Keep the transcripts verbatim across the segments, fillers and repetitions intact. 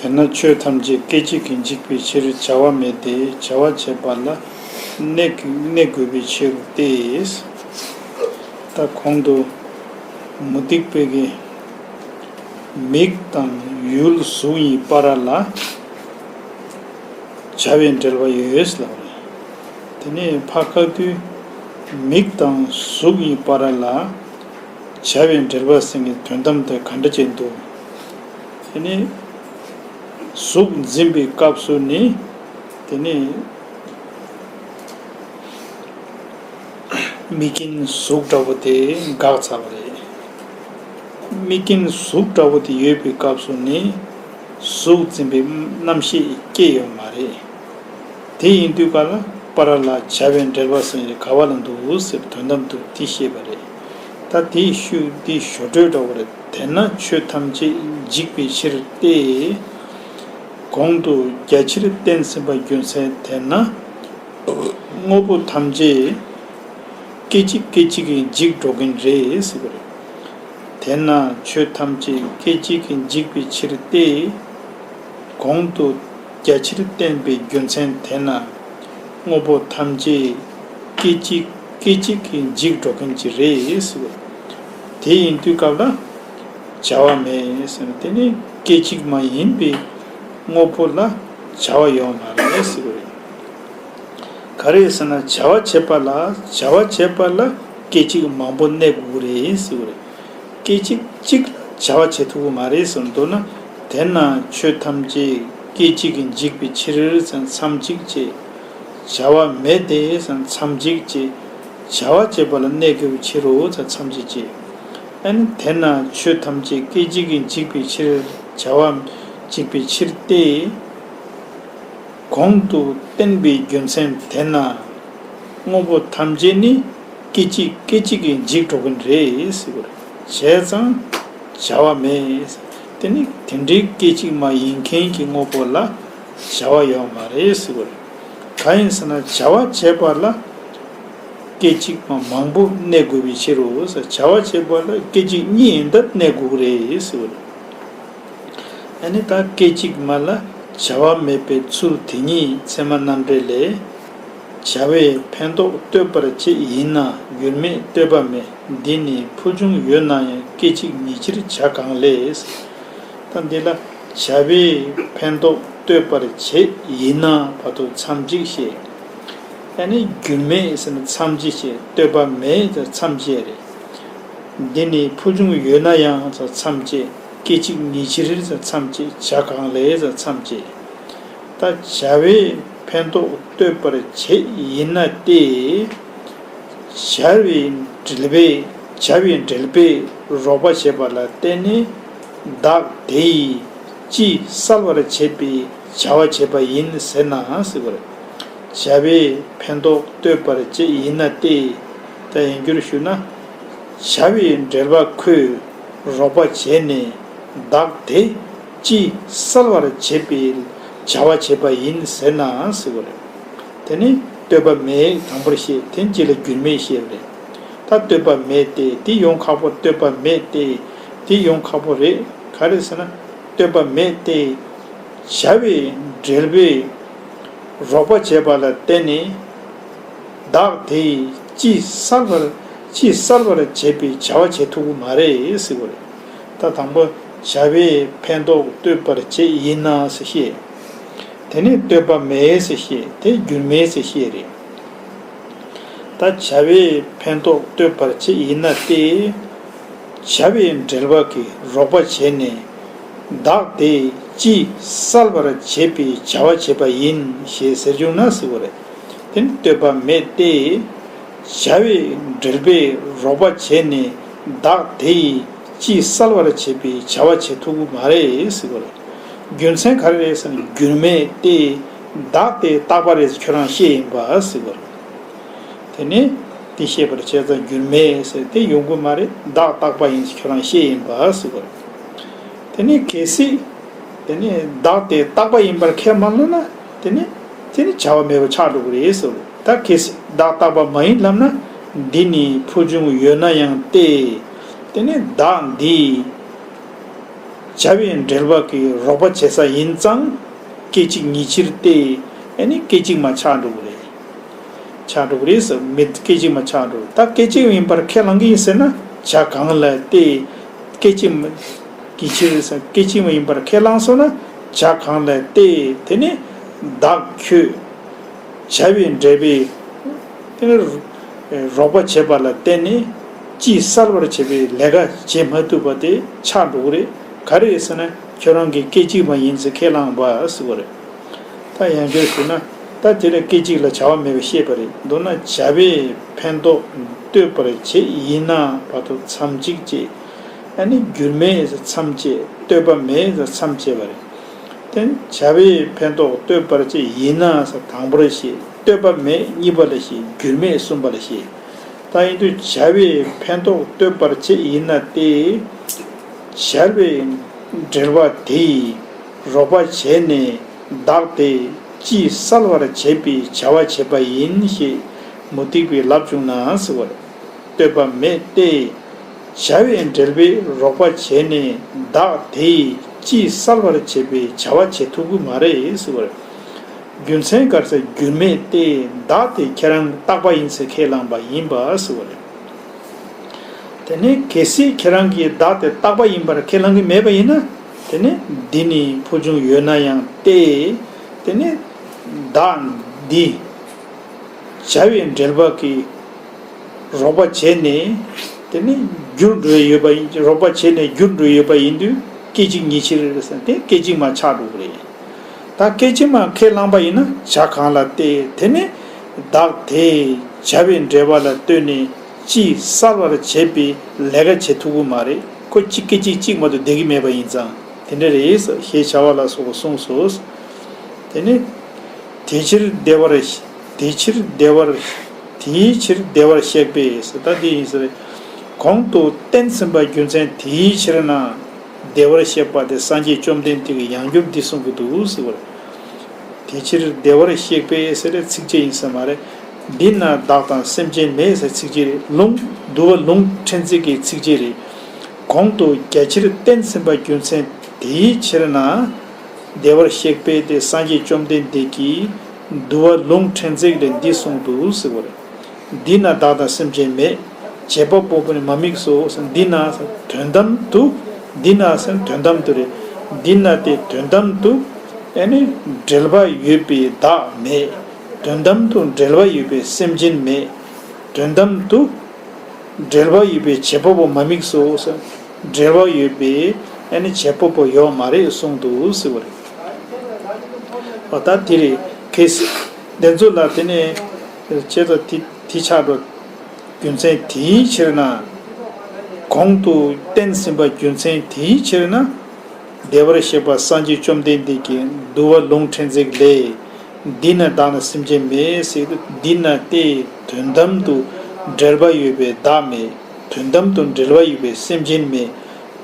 དེས་ན་ཆོས་ཐམས་ཅད་སྐད་ཅིག་གིས་འཇིག་པའི་ཕྱིར་བྱ་བ་མེད་དེ། བྱ་བ་བྱེད་པ་ལ་གནས་གནས་དགོས་པའི་ཕྱིར་ཏེ། ད་གོང་དུ་མུ་སྟེགས་པའི་གི་མིག་དང་ཡུལ་གཟུགས་གཉིས་བར་ལ་བྱ་བའི་འབྲེལ་བ་ཡོད་ལབ་རེད། དེ་ནས་ཕར་ཁ་དུས་མིག་དང་གཟུགས་གཉིས་བར་ལ་བྱ་བའི་འབྲེལ་བ་ཟེར་མཁན་དོན་དམ་དེ་ག་འདྲ་ཅིག་འདུག་དེ་ནས་གཟུགས་འཛིན་པའི་སྐབས་སུ་ནི་དེ་ནས་དམིགས་རྐྱེན་གཟུགས་འདྲ་བོ་དེ་འགག་ཚར་བ་རེད། དམིགས་རྐྱེན་གཟུགས་འདྲ་བོ་དེ་ཡོད་པའི་སྐབས་སུ་ནི་གཟུགས་འཛིན་པའི་རྣམ་ཤེས་སྐྱེ་ཡོད་མ་རེད། དེ་ཡིན་དུས་ག་ལ་པ་ར་ལ་བྱ་བའི་འབྲེལ་བ་ཟེར་ཡ་ག་བ་ལ་འདུག་ཟེར་དོན་དམ་དུ་དེ་བཤད་པ་རེད། ད་དེའི་ཤུགས་དེ་ཞོ་སྒྲོས་འདྲ་བོ་རེད། དེས་ན་ཆོས་ཐམས་ཅད་འཇིག་པའི་ཕྱིར་ཏེ། གོང་དུ་རྒྱ་ཆེར་བསྟན་ཟིན་པ་རྒྱུ་མཚན་དེས་ན་དངོས་པོ་ཐམས་ཅད་སྐད་ཅིག་སྐད་ཅིག་གིས་འཇིག་འགྲོ་གིན་རེད་ཟེར་བ་རེད། དེས་ན་ཆོས་ཐམས་ཅད་སྐད་ཅིག་གིས་འཇིག་པའི་ཕྱིར་ཏེ། གོང་དུ་རྒྱ་ཆེར་བསྟན་པའི་རྒྱུ་མཚན་དེས་ན་དངོས་པོ་ཐམས་ཅད་སྐད་ཅིག་སྐད་ཅིག་གིས་འཇིག་འགྲོ་གིན་ཅི་རེད་ཟེར་བ་རེད། དེ་ཡིན་དུས་སྐབས་ལ་བྱ་བ་མེད་ཟེར་ན་དེ་ནི་སྐད་ཅིག་མ་ཡིན་པའི་དངོས་པོ་ལ་བྱ་བ་ཡོད་མ་རེད་ཟེར་བ་རེད། ག་རེ་ཟེར་ན་བྱ་བ་བྱེད་པ་ལ་བྱ་བ་བྱེད་པ་ལ་སྐད་ཅིག་མང་པོ་གནས་དགོས་རེད་ཟེར་བ་རེད། སྐད་ཅིག་གཅིག་ལ་བྱ་བ་བྱེད་ཐུབ་ཀྱི་མ་རེད་ཟེར་འདུག་ན། དེས་ན་ཆོས་ཐམས་ཅད་སྐད་ཅིག་གིས་འཇིག་པའི་ཕྱིར་ཟེར་མཚམས་གཅིག་བཅད། བྱ་བ་མེད་དེ་ཟེར་མཚམས་གཅིག་བཅད། བྱ་བ་བྱེད་པ་ལ་གནས་དགོས་པའི་ཕྱིར་རོ་ཟེར་མཚམས་གཅིག་བཅད། ཨ་ནི་དེས་ན་ཆོས་ཐམས་ཅད་སྐད་ཅིག་གིས་འཇིག་པའི་ཕྱིར་བྱ་བ་འཇིག་པའི་ཕྱིར་ཏེ། གོང་དུ་བསྟན་པའི་རྒྱུ་མཚན་དེས་ན་དངོས་པོ་ཐམས་ཅད་ནི་སྐད་ཅིག་སྐད་ཅིག་གིས་འཇིག་འགྲོ་གི་རེད་ཟེར་བ་རེད། བྱས་ཙང་བྱ་བ་མེད། དེ་ནི་དེ་འདྲའི་སྐད་ཅིག་མ་ཡིན་མཁན་གྱི་དངོས་པོ་ལ་བྱ་བ་ཡོད་མ་རེད་ཟེར་བ་རེད། གང་ཡིན་ཟེར་ན་བྱ་བ་བྱེད་པ་ལ་སྐད་ཅིག་མ་མང་པོ་གནས་དགོས་པའི་ཕྱིར་རོ་ཟེར། བྱ་བ་བྱེད་པ་ལ་སྐད་ཅིག་གཉིས་ཡིན་སྟབས་གནས་དགོས་ཀྱི་རེད་ཟེར་བ་རེད། ཨ་ནི་ད་སྐད་ཅིག་མ་ལ་བྱ་བ་མེད་པའི་ཚུལ་དེ་ཉིད་ཚད་མ་རྣམ་འགྲེལ་ལས། བྱ་བས་ཕན་འདོགས་ལྟོས་པར་བྱེད་ཡིན་ན་འགྱུར་མེད་ལྟོས་པ་མེད། འདི་ནི་ཕུལ་བྱུང་ཡོད་ན་ཡང་སྐད་ཅིག་ཉིད་ཕྱིར་བྱ་གང་ལས། ད་འདི་ལ་བྱ་བས་ཕན་འདོགས་ལྟོས་པར་བྱེད་ཡིན་ན་བར་དུ་མཚམས་གཅིག་བཤད། ཨ་ནི་འགྱུར་མེད་ཟེར་ན་མཚམས་གཅིག་བཤད། ལྟོས་པ་མེད་ཟེར་མཚམས་བཅད་རེད། འདི་ནི་ཕུལ་བྱུང་ཡོད་ན་ཡང་ཟེར་མཚམས་བཅད། སྐད་ཅིག་ཉིད་ཕྱིར་ཟེར་མཚམས་བཅད། བྱ་གང་ལས་ཟེར་མཚམས་བཅད། ད་བྱ་བས་ཕན་འདོགས་ལྟོས་པར་བྱེད་ཡིན་ན་སྟེ། བྱ་བའི་འབྲེལ་པས་བྱ་བའི་འབྲེལ་པས་རོགས་པ་བྱེད་པ་ལ་བརྟེན་ནས་བདག་དེ་ཡིས་ཅི་གསལ་བར་བྱེད་པའི་བྱ་བ་བྱེད་པ་ཡིན་ཟེར་ན་ཟེར་བ་རེད། བྱ་བས་ཕན་འདོགས་ལྟོས་པར་བྱེད་ཡིན་ན་སྟེ། ད་ཡིན་རྒྱུར་ཞུ་ན། བྱ་བའི་འབྲེལ་པ་ཁོས་རོགས་པ་བྱས་ནས་བདག་དེ་ཅི་གསལ་བར་བྱེད་པའི་བྱ་བ་བྱེད་པ་ཡིན་ཟེར་ན་ཟེར་བ་རེད། དེ་ནི་ལྟོས་པ་མེད་དང་པོར་བཤད། དེ་རྗེས་ལ་འགྱུར་མེད་བཤད་པ་རེད། ད་ལྟོས་པ་མེད་དེ་དེ་ཡོང་ཁག་པོ། ལྟོས་པ་མེད་དེ་དེ་ཡོང་ཁག་པོ་རེད། ག་རེ་ཟེར་ན། ལྟོས་པ་མེད་དེ། བྱ་བའི་འབྲེལ་པས་རོགས་པ་བྱས་པ་ལ་བརྟེན་ནས་བདག་དེས་ཅི་གསལ་བར་ཅི་གསལ་བར་བྱེད་པའི་བྱ་བ་བྱེད་ཐུབ་ཀྱི་མ་རེད་ཟེར་བ་རེད། ད་དང་པོ་བྱ་བས་ཕན་འདོགས་ལྟོས་པར་བྱེད་ཡིན་ན་ཟེར་བཤད། དེ་ནས་ལྟོས་པ་མེད་ཟེར་བཤད། དེ་འགྱུར་མེད་ཟེར་བཤད་རེད། ད་བྱ་བས་ཕན་འདོགས་ལྟོས་པར་བྱེད་ཡིན་ན་སྟེ། བྱ་བའི་འབྲེལ་པ་གིས་རོགས་པ་བྱས་ནས་བདག་དེས་ཅི་གསལ་བར་བྱེད་པའི་བྱ་བ་བྱེད་པ་ཡིན་ཞེས་ཟེར་བྱུང་ན་ཟེར་བ་རེད། དེ་ནི་ལྟོས་པ་མེད་དེ། བྱ་བའི་འབྲེལ་པས་རོགས་པ་བྱས་ནས་བདག་དེ་ཡིས་ཅི་གསལ་བར་བྱེད་པའི་བྱ་བ་བྱེད་ཐུབ་ཀྱི་མ་རེད་ཟེར་བ་རེད། རྒྱུ་མཚན་ག་རེ་རེད་ཟེར་ན་འགྱུར་མེད་དེ། བདག་དེ་རྟག་པ་རེད་ཟེར་ཁྱོད་རང་བཤད་ཡིན་པ་ཟེར་བ་རེད། དེ་ནས་དེ་བཤད་པར་བྱས་ཙང་འགྱུར་མེད་ཟེར་དེ་ཡོང་གི་མ་རེད། བདག་རྟག་པ་ཡིན་ཟེར་ཁྱོད་རང་བཤད་ཡིན་པ་ཟེར་བ་རེད། དེ་ནས་གལ་སྲིད་དེ་ནས་བདག་དེ་རྟག་པ་ཡིན་པར་ཁས་མ་ལེན་ན་དེ་ནས་དེ་ནི་བྱ་བ་མེད་པ་ཆགས་འགྲོ་གི་རེད་ཟེར་བ་རེད། ད་གལ་སྲིད་བདག་རྟག་པ་མ་ཡིན་ལབ་ན་འདི་ནི་ཕུལ་བྱུང་ཡོད་ན་ཡང་སྟེ། དེ་ནས་བདག་འདི་ བྱ་བའི་འབྲེལ་བ་གི་རོགས་པ་བྱེད་ས་ཡིན་ཙང་སྐད་ཅིག་ཉིད་ཕྱིར་ཏེ། ཨ་ནི་སྐད་ཅིག་མ་ཆགས་འགྲོ་གི་རེད། ཆགས་འགྲོ་གི་རེད་ཟེར། མི་སྐད་ཅིག་མ་ཆགས་འགྲོ། ད་སྐད་ཅིག་ཡིན་པར་ཁས་བླང་གི་ཡིན་ཟེར་ན་བྱ་གང་ལ་སྟེ། སྐད་ཅིག་མ་གི་ཕྱིར་ཟེར། སྐད་ཅིག་མ་ཡིན་པར་ཁས་བླངས་སོང་ན་བྱ་གང་ལ་སྟེ། དེ་ནི་བདག་ཁྱོད་བྱ་བའི་འབྲེལ་བའི་དེ་ནི་རོགས་པ་བྱེད་པ་ལ་བརྟེན་ནས་ཅི་གསལ་བར་བྱེད་པའི་ལས་ཀ་བྱེད་མ་ཐུབ་པ་དེ་ཆགས་འགྲོ་གི་རེད། ག་རེ་རེད་ཟེར་ན་ཁྱོད་རང་གི་སྐད་ཅིག་མ་ཡིན་ཚེ་ཁས་བླངས་པ་ཟེར་བ་རེད། ད་ཡང་བསྐྱར་ཞུས་ན། ད་དེ་ལ་སྐད་ཅིག་ལ་བྱ་བ་མེད་པར་བཤད་པ་རེད། མདོར་ན་བྱ་བའི་ཕན་ཐོགས་ལྟོས་པར་བྱེད་ཡིན་ན་བར་དུ་མཚམས་གཅིག་བཅད། ཨ་ནི་འགྱུར་མེད་ཟེར་མཚམས་བཅད། ལྟོས་པ་མེད་ཟེར་མཚམས་བཅད་པ་རེད། དེ་བྱ་བའི་ཕན་ཐོགས་ལྟོས་པར་བྱེད་ཡིན་ན་ཟེར་དང་པོར་བཤད། ལྟོས་པ་མེད་གཉིས་པ་ལ་བཤད། འགྱུར་མེད་གསུམ་པ་ལ་བཤད། ད་ཡིན་དུས་བྱ་བའི་ཕན་ཐོགས་ལྟོས་པར་བྱེད་ཡིན་ན་སྟེ། བྱ་བའི་འབྲེལ་བ་དེས་རོགས་པ་བྱས་ནས་བདག་དེ་ཅིས་གསལ་བར་བྱེད་པའི་བྱ་བ་བྱེད་པ་ཡིན་ཞེས་མུ་སྟེགས་པས་ལབ་བྱུང་ན་ཟེར་བ་རེད། ལྟོས་པ་མེད་དེ། བྱ་བའི་འབྲེལ་བས་རོགས་པ་བྱས་ནས་བདག་དེས་ཅིས་གསལ་བར་བྱེད་པའི་བྱ་བ་བྱེད་ཐུབ་ཀྱི་མ་རེད་ཟེར་བ་རེད། རྒྱུ་མཚན་ག་རེ་ཟེར། འགྱུར་མེད་དེ། བདག་དེ་ཁྱེད་རང་རྟག་པ་ཡིན་ཚེ་ཁས་བླངས་པ་ཡིན་པ་ཟེར་བ་རེད། དེ་ནས་གལ་སྲིད་ཁྱེད་རང་གིས་བདག་དེ་རྟག་པ་ཡིན་པར་ཁས་བླངས་ཀྱི་མེད་པ་ཡིན་ན། དེ་ནས་འདི་ནི་ཕུལ་བྱུང་ཡོད་ན་ཡང་སྟེ། དེ་ནས་བདག་འདི་བྱ་བའི་འབྲེལ་བ་གིས་རོགས་པ་བྱས་ནས་དེ་ནས་འགྱུར་འགྲོ་ཡི་ཡོད་པ་ཡིན། རོགས་པ་བྱས་ནས་འགྱུར་འགྲོ་ཡི་ཡོད་པ་ཡིན་དུས་སྐད་ཅིག་ཉིད་ཕྱིར་ཟེར་ཏེ་སྐད་ཅིག་མ་ཆགས་འགྲོ་གི་རེད། ད་སྐད་ཅིག་མ་ཁས་བླངས་པ་ཡིན་ན་བྱ་གང་ལ་སྟེ། དེ་ནི་བདག་དེས་བྱ་བའི་འབྲེལ་བ་ལ་ལྟོས་ནས་ཅིས་གསལ་བར་བྱེད་པའི་ལས་ཀ་བྱེད་ཐུབ་ཀྱི་མ་རེད། ཁོ་གཅིག་སྐད་ཅིག་གཅིག་མ་གཏོགས་བསྡད་ཀྱི་མེད་པ་ཡིན་ཙང་དེ་འདྲ་རེད་ཞེས་བྱ་བ་ལ་སོགས་པ་གསུངས་སོ། དེ་ནི་དེ་ཕྱིར་བདེ་བར། དེ་ཕྱིར་བདེ་བར། དེའི་ཕྱིར་བདེ་བར་གཤེགས་པས་ཟེར། ད་འདི་ཡིན་ཟེར། གོང་དུ་བསྟན་ཟིན་པ་རྒྱུ་མཚན་དེའི་ཕྱིར་ན། བདེ་བར་གཤེགས་པ་དེ་སངས་རྒྱས་བཅོམ་ལྡན་འདས་ཀྱིས་ཡང་བསྐྱར་འདི་གསུང་གི་འདུག་ཟེར་བ་རེད། དེ་ཕྱིར་བདེ་བར་གཤེགས་པས་ཟེར་ཚིགས་བཅད་ཡིན་ས་མ་རེད། འདི་ན་བདག་དང་སེམས་ཅན་མེད་ཟེར་ཚིགས་བཅད་རེད། ལུང་འདུལ་བ་ལུང་ཕྲན་ཚེགས་ཀྱི་ཚིགས་བཅད་རེད། གོང་དུ་རྒྱ་ཆེར་བསྟན་ཟིན་པ་རྒྱུ་མཚན་དེའི་ཕྱིར་ན། བདེ་བར་གཤེགས་པས་དེ་སངས་རྒྱས་བཅོམ་ལྡན་འདས་ཀྱིས་འདུལ་བ་ལུང་ཕྲན་ཚེགས་ལས་འདི་གསུངས་འདུག་ཟེར་བ་རེད། འདི་ན་བདག་དང་སེམས་ཅན་མེད། བྱེད་པ་པོ་ནི་མ་དམིགས་སོ། འདི་ན་དོན་དམ་དུ། འདི་ན་ཟེར་དོན་དམ་དུ་རེད། འདི་ན་དེ་དོན་དམ་དུ་ཨ་ནི་འབྲེལ་བ་ཡོད་པའི་བདག་མེད། དོན་དམ་དུ་འབྲེལ་བ་ཡོད་པའི་སེམས་ཅན་མེད། དོན་དམ་དུ་འབྲེལ་བ་ཡོད་པའི་བྱེད་པ་པོ་མ་དམིགས་སོ། འབྲེལ་བ་ཡོད་པའི་ཨ་ནི་བྱེད་པ་པོ་ཡོད་མ་རེད་གསུངས་འདུག་ཟེར་བ་རེད། འོ་ད་དེ་རེད། གལ་སྲིད་དེ་ཚོ་ལ་དེ་ནས་བྱས་ཙང་དེ་དེ་ཆགས་འགྲོ། རྒྱུ་མཚན་དེའི་ཕྱིར་ན། གོང་དུ་བསྟན་ཟིན་པ་རྒྱུ་མཚན་དེའི་ཕྱིར་ན། བདེ་བར་གཤེགས་པ་སངས་རྒྱས་བཅོམ་ལྡན་འདས་ཀྱིས་འདུལ་བ་ལུང་ཕྲན་ཚེགས་ལས། འདི་ན་བདག་དང་སེམས་ཅན་མེད་ཟེར་དུས་འདི་ན་སྟེ་དོན་དམ་དུ་འབྲེལ་བ་ཡོད་པའི་བདག་མེད། དོན་དམ་དུ་འབྲེལ་བ་ཡོད་པའི་སེམས་ཅན་མེད།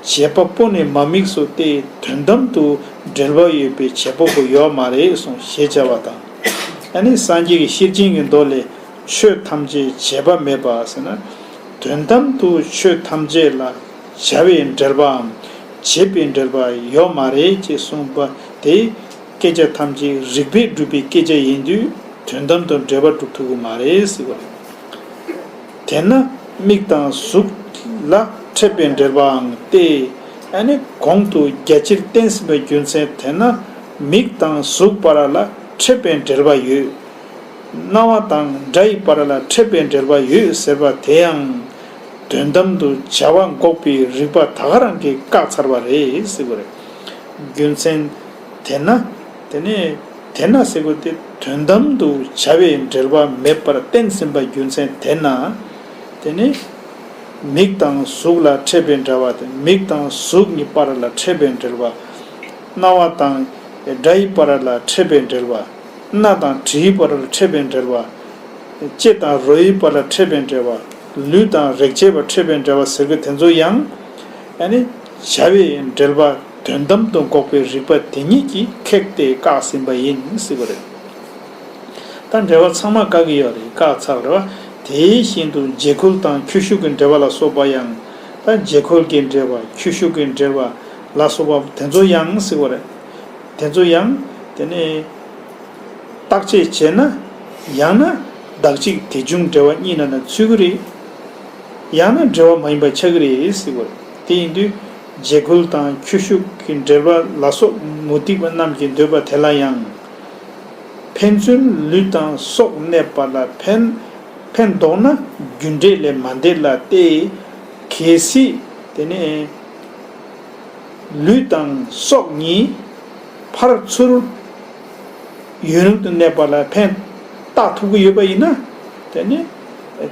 བྱེད་པ་པོ་ནི་མ་དམིགས་སོ་སྟེ་དོན་དམ་དུ་འབྲེལ་བ་ཡོད་པའི་བྱེད་པ་པོ་ཡོད་མ་རེད་གསུངས་ཞེས་བྱ་བ་དང་། ཨ་ནི་སངས་རྒྱས་ཀྱི་ཤེར་ཕྱིན་གྱི་མདོ་ལས། ཆོས་ཐམས་ཅད་བྱེད་པ་མེད་པ་ཟེར་ན། དོན་དམ་དུ་ཆོས་ཐམས་ཅད་ལ་བྱ་བའི་འབྲེལ་བའམ་བྱེད་པའི་འབྲེལ་བ་ཡོད་མ་རེད་ཅེས་གསུངས་པ་དེ་སྐད་ཆ་ཐམས་ཅད་རིགས་པས་སྒྲུབ་པའི་སྐད་ཆ་ཡིན་དུས་དོན་དམ་དུ་འབྲེལ་བ་སྒྲུབ་ཐུབ་ཀྱི་མ་རེད་ཟེར་བ་རེད། དེས་ན་མིག་དང་གཟུགས་ལ་འཕྲད་པའི་འབྲེལ་བའང་སྟེ། ཨ་ནི་གོང་དུ་རྒྱ་ཆེར་བསྟན་ཟིན་པའི་རྒྱུ་མཚན་དེས་ན་མིག་དང་གཟུགས་བར་ལ་འཕྲད་པའི་འབྲེལ་བ་ཡོད། རྣ་བ་དང་སྒྲ་ཡི་བར་ལ་འཕྲད་པའི་འབྲེལ་བ་ཡོད་ཟེར་བ་དེ་ཡང་དོན་དམ་དུ་བྱ་བ་འགོག་པའི་རིགས་པ་ད་ག་རང་གིས་བཀག་ཚར་བ་རེད་ཟེར་བ་རེད། རྒྱུ་མཚན་དེས་ན། དེ་ནས་དེས་ན་ཟེར་དགོས་ཏེ་དོན་དམ་དུ་བྱ་བའི་འབྲེལ་བ་མེད་པར་བསྟན་ཟིན་པ་རྒྱུ་མཚན་དེས་ན། དེ་ནི་མིག་དང་གཟུགས་ལ་འཕྲད་པའི་འབྲེལ་བ་དང་མིག་དང་གཟུགས་གཉིས་བར་ལ་འཕྲད་པའི་འབྲེལ་བ། རྣ་བ་དང་སྒྲ་ཡི་བར་ལ་འཕྲད་པའི་འབྲེལ་བ། སྣ་དང་དྲི་ཡི་བར་ལ་འཕྲད་པའི་འབྲེལ་བ། ལྕེ་དང་རོ་ཡི་བར་ལ་འཕྲད་པའི་འབྲེལ་བ། ལུས་དང་རེག་བྱའི་བར་འཕྲད་པའི་འབྲེལ་བ་ཟེར་གྱི་དེ་ཚོ་ཡང་། ཨ་ནི་བྱ་བའི་འབྲེལ་བ་དོན་དམ་དུ་འགོག་པའི་རིགས་པ་དེ་ཉིད་ཀྱིས་ཁེགས་ཏེ་བཀག་ཟིན་པ་ཡིན་ཟེར་བ་རེད། ད་འབྲེལ་བ་ཚང་མ་བཀག་གི་ཡོད་རེད། བཀག་ཚར་རེད་བ། དེ་བཞིན་དུ་རྗེ་ཁོལ་དང་ཁྱོ་ཤུག་གི་འབྲེལ་བ་ལ་སོགས་པ་ཡང་། ད་རྗེ་ཁོལ་གྱི་འབྲེལ་བ། ཁྱོ་ཤུག་གི་འབྲེལ་བ། ལ་སོགས་པ་དེ་ཚོ་ཡང་ཟེར་བ་རེད། དེ་ཚོ་ཡང་དེ་ནས་བརྟག་དཔྱད་བྱས་ན། ཡང་ན་བདག་གཅིག་དེ་བྱུང་འབྲེལ་བ་གཉིས་ནང་ན་ཚུད་ཀྱི་རེད། ཡང་ན་འབྲེལ་བ་མ་ཡིན་པ་ཆགས་ཀྱི་རེད་ཟེར་བ་རེད། དེ་ཡིན་དུས་རྗེ་ཁོལ་དང་ཁྱོ་ཤུག་གི་འབྲེལ་བ་ལ་སོགས་མུ་སྟེགས་པ་རྣམས་ཀྱི་འདོད་པ་དེ་ལ་ཡང་། ཕན་ཚུན་ལུས་དང་སྲོག་གནས་པ་ལ་ཕན། ཕན་འདོགས་ན་རྒྱུ་འབྲས་ལས་མ་འདས་ལ་སྟེ། གལ་སྲིད་དེ་ནས་ལུས་དང་སྲོག་གཉིས་ཕར་ཚུར་ཡུན་རིང་དུ་གནས་པ་ལ་ཕན་བཏགས་ཐུབ་ཀྱི་ཡོད་པ་ཡིན་ན། དེ་ནི་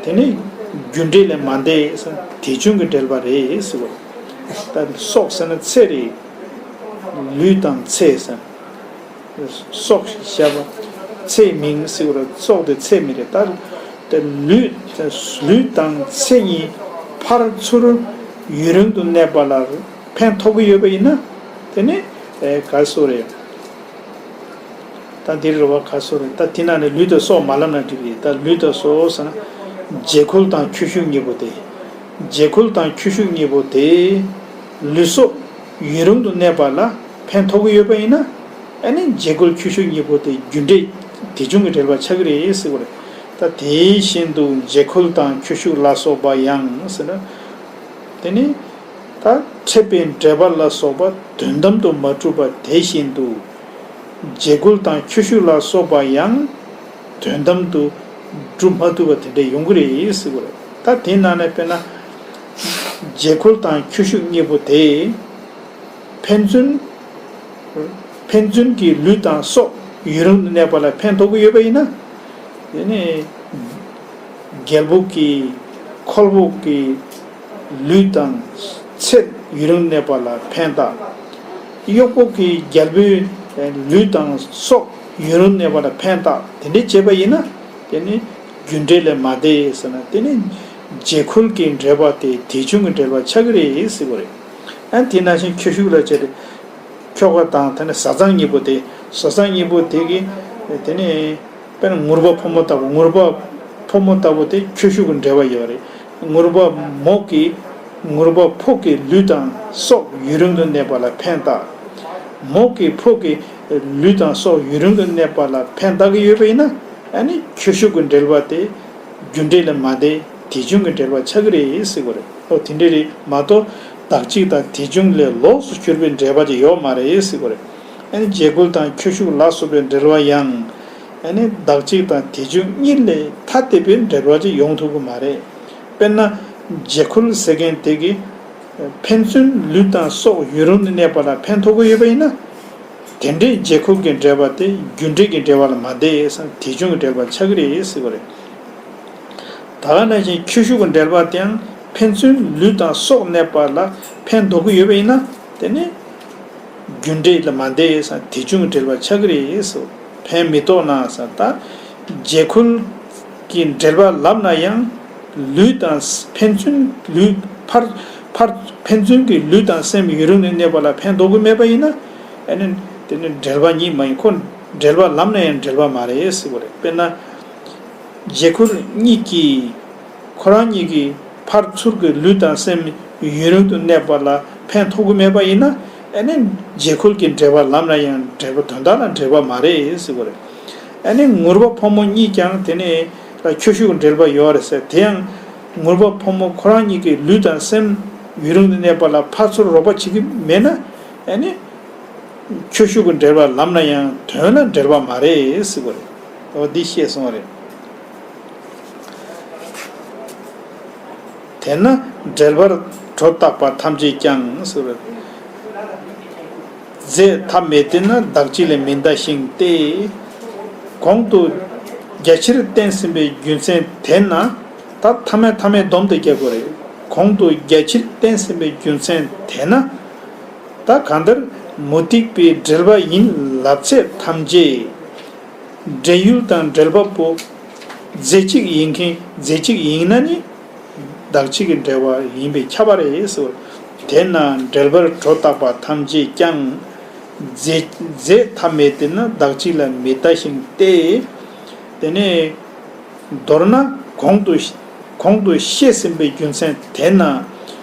དེ་ནི་རྒྱུ་འབྲས་ལས་མ་འདས་ཟེར་དེ་བྱུང་གི་འབྲེལ་བ་རེད་ཟེར་བ། ད་སྲོག་ཟེར་ན་ཚེ་རེད། ལུས་དང་ཚེ་ཟེར། སྲོག་ཞེས་པ་ཚེའི་མིང་ཟེར་བ་རེད། སྲོག་དེ་ཚེའི་མིང་རེད། ད་དེ་ལུས་ལུས་དང་ཚེ་གཉིས་ཕར་ཚུར་ཡུན་རིང་དུ་གནས་པ་ལ་ཕན་ཐོགས་ཀྱི་ཡོད་པ་ཡིན་ན། དེ་ནི་ཨེ་ག་སོ་རེད། ད་འདིར་རེ་བ་ག་སོ་རེད། ད་དེ་ནང་ནས་ལུས་དང་སྲོག་མ་ལབ་ན་འགྲིག་གི་རེད། ད་ལུས་དང་སྲོག་ཟེར་ན་རྗེ་ཁོལ་དང་ཁྱོ་ཤུག་གཉིས་པོ་དེ། རྗེ་ཁོལ་དང་ཁྱོ་ཤུག་གཉིས་པོ་དེ་ལུས་སྲོག་ཡུན་རིང་དུ་གནས་པ་ལ་ཕན་ཐོགས་ཀྱི་ཡོད་པ་ཡིན་ན། ཨ་ནི་རྗེ་ཁོལ་ཁྱོ་ཤུག་གཉིས་པོ་དེ་རྒྱུ་འབྲས་དེ་བྱུང་གི་འབྲེལ་བ་ཆགས་ཀྱི་རེད་ཟེར་བ་རེད། ད་དེ་བཞིན་དུ་རྗེ་ཁོལ་དང་ཁྱོ་ཤུག་ལ་སོགས་པ་ཡང་ཟེར་ན། དེ་ནི་ད་འཕྲད་པའི་འབྲེལ་པ་ལ་སོགས་པ་དོན་དམ་དུ་མ་གྲུབ་པ་དེ་བཞིན་དུ། རྗེ་ཁོལ་དང་ཁྱོ་ཤུག་ལ་སོགས་པ་ཡང་དོན་དམ་དུ་གྲུབ་མ་ཐུབ་པ་དེ་འདྲ་ཡོང་གི་རེད་ཟེར་བ་རེད། ད་དེ་ནང་ནས་དཔེར་ན། རྗེ་ཁོལ་དང་ཁྱོ་ཤུག་གཉིས་པོ་དེ། ཕན་ཚུན། ཕན་ཚུན་གྱི་ལུས་དང་སྲོག་ཡུན་རིང་དུ་གནས་པ་ལ་ཕན་ཐོགས་ཀྱི་ཡོད་པ་ཡིན་ན། དེ་ནི་རྒྱལ་པོ་གི་ཁོལ་པོ་གི་ལུས་དང་ཚེ་ཡུན་རིང་གནས་པ་ལ་ཕན་བཏགས། གཡོག་པོ་གི་རྒྱལ་པོའི་ལུས་དང་སྲོག་ཡུན་རིང་གནས་པ་ལ་ཕན་བཏགས། དེ་འདྲའི་བྱས་པ་ཡིན་ན། དེ་ནི་རྒྱུ་འབྲས་ལས་མ་འདས་ཟེར་ན། དེ་ནི་རྗེ་ཁོལ་གྱི་འབྲེལ་བ་དེ་དེ་བྱུང་གི་འབྲེལ་བ་ཆགས་ཀྱི་རེད་ཟེར་བ་རེད། ཨ་དེ་ནང་བཞིན་ཁྱོ་ཤུག་ལ་བྱས་ཏེ། ཁྱོ་ག་དང་དེ་ནས་བཟའ་ཚང་གཉིས་པོ་དེ། བཟའ་ཚང་གཉིས་པོ་དེ་གི་དེ་ནས་དཔེར་ན་ངུར་པ་ཕོ་མོ་ལྟ་བུ། ངུར་པ་ཕོ་མོ་ལྟ་བུ་དེ་ཁྱོ་ཤུག་གི་འབྲེལ་བ་ཡོད་རེད། ངུར་པ་མོ་གི། ངུར་པ་ཕོ་གི་ལུས་དང་སྲོག་ཡུན་རིང་དུ་གནས་པ་ལ་ཕན་བཏགས། མོ་གི་ཕོ་གི་ལུས་དང་སྲོག་ཡུན་རིང་དུ་གནས་པ་ལ་ཕན་བཏགས་ཀྱི་ཡོད་པ་ཡིན་ན། ཨ་ནི་ཁྱོ་ཤུག་གི་འབྲེལ་བ་དེ་རྒྱུ་འབྲས་ལས་མ་འདས། དེ་བྱུང་གི་འབྲེལ་བ་ཆགས་ཀྱི་རེད་ཟེར་བ་རེད། ཨོ་དེ་འདྲ་རེད་མ་གཏོགས་བདག་གཅིག་དང་དེ་བྱུང་ལས་ལོགས་སུ་གྱུར་པའི་འབྲེལ་བ་ཅིག་ཡོད་མ་རེད་ཟེར་བ་རེད། ཨ་ནི་རྗེ་ཁོལ་དང་ཁྱོ་ཤུག་ལ་སོགས་པའི་འབྲེལ་བ་ཡང་། ཨ་ནི་བདག་གཅིག་དང་དེ་བྱུང་གཉིས་ལས་ཐ་དད་པའི་འབྲེལ་བ་ཅིག་ཡོང་ཐུབ་ཀྱི་མ་རེད། དཔེར་ན། རྗེ་ཁོལ་ཟེར་མཁན་དེ་གིས་ཕན་ཚུན་ལུས་དང་སྲོག་ཡུན་རིང་དུ་གནས་པ་ལ་ཕན་ཐོགས་ཀྱི་ཡོད་པ་ཡིན་ན། དེ་འདྲའི་རྗེ་ཁོལ་གྱི་འབྲེལ་བ་དེ་རྒྱུ་འབྲས་ཀྱི་འབྲེལ་བ་ལ་མ་འདས་ཟེར་དེ་བྱུང་གི་འབྲེལ་བ་ཆགས་ཀྱི་རེད་ཟེར་བ་རེད། ད་ག་ནང་བཞིན་ཁྱོ་ཤུག་གི་འབྲེལ་བ་དེའང་ཕན་ཚུན་ལུས་དང་སྲོག་གནས་པ་ལ་ཕན་འདོགས་ཀྱི་ཡོད་པ་ཡིན་ན། དེ་ནི་རྒྱུ་འབྲས་ལ་མ་འདས་ཟེར་དེ་བྱུང་གི་འབྲེལ་བ་ཆགས་ཀྱི་རེད་ཟེར། ཕན་མི་འདོགས་ན་ཟེར། ད་རྗེ་ཁོལ་གྱི་འབྲེལ་བ་ལབ་ན་ཡང་། ལུས་དང་ཕན་ཚུན་ལུས་ཕར་ཕར་ཕན་ཚུན་གྱི་ལུས་དང་སེམས་ཡུན་རིང་ནས་གནས་པ་ལ་ཕན་འདོགས་ཀྱི་མེད་པ་ཡིན་ན། ཨ་ནི་དེ་ནི་འབྲེལ་བ་ཉིད་མ་ཡིན། ཁོ་འབྲེལ་བ་ལབ་ན་ཡང་འབྲེལ་བ་མ་རེད་ཟེར་བ་རེད། དཔེར་ན། རྗེ་ཁོལ་གཉིས་ཀྱིས། ཁོ་རང་གཉིས་ཀྱིས་ཕར་ཚུར་གྱི་ལུས་དང་སེམས་ཡུན་རིང་དུ་གནས་པ་ལ་ཕན་ཐོགས་ཀྱི་མེད་པ་ཡིན་ན། ཨ་ནི་རྗེ་ཁོལ་གྱི་འབྲེལ་བ་ལབ་ན་ཡང་འབྲེལ་བ་དོན་དག་ལ་འབྲེལ་བ་མ་རེད་ཟེར་བ་རེད། ཨ་ནི་ངུར་པ་ཕོ་མོ་གཉིས་ཀྱང་དེ་ནས་ལ་ཁྱོ་ཤུག་གི་འབྲེལ་བ་ཡོད་རེད་ཟེར། དེ་ཡང་ངུར་པ་ཕོ་མོ་ཁོ་རང་གཉིས་ཀྱི་ལུས་དང་སེམས་ཡུན་རིང་དུ་གནས་པ་ལ་ཕར་ཚུར་རོགས་པ་བྱེད་ཀྱི་མེད་ན། ཨ་ནི། ཁྱོ་ཤུག་གི་འབྲེལ་བ་ལབ་ན་ཡང་དོན་ལ་འབྲེལ་བ་མ་རེད་ཟེར་བ་རེད། འོ་འདི་བཤད་སོང་བ་རེད། དེས་ན་འབྲེལ་པར་གྲོ་བཏགས་པ་ཐམས་ཅད་ཀྱང་ཟེར་བ་རེད། རྫས་ཐ་མལ་དེ་ན་བདག་གཅིག་ལས་མི་འདའ་ཞིང་སྟེ། གོང་དུ་རྒྱ་ཆེར་བསྟན་ཟིན་པའི་རྒྱུ་མཚན་དེས་ན། ད་ཐ་མལ་ཐ་མལ་སྡོམ་དུ་རྒྱག་དགོས་རེད། གོང་དུ་རྒྱ་ཆེར་བསྟན་ཟིན་པའི་རྒྱུ་མཚན་དེས་ན། ད་གང་ལྟར་མུ་སྟེགས་པའི་འབྲེལ་པ་ཡིན་ལབ་ཚད་ཐམས་ཅད། འབྲེལ་ཡུལ་དང་འབྲེལ་པ་པོ་རྫས་གཅིག་ཡིན་མཁན། རྫས་གཅིག་ཡིན་ན་ནི་བདག་གཅིག་གི་འབྲེལ་བ་ཡིན་པས་ཁྱབ་པ་རེད་ཟེར། དེས་ན་འབྲེལ་པར་གྲོ་བཏགས་པ་ཐམས་ཅད་ཀྱང་། རྫས་རྫས་ཐ་མལ་དེ་ན་བདག་གཅིག་ལ་མི་ལྟ་ཞིང་སྟེ། དེ་ནས། མདོར་ན་གོང་དུ་གོང་དུ་བཤད་ཟིན་པའི་རྒྱུ་མཚན་དེས་ན།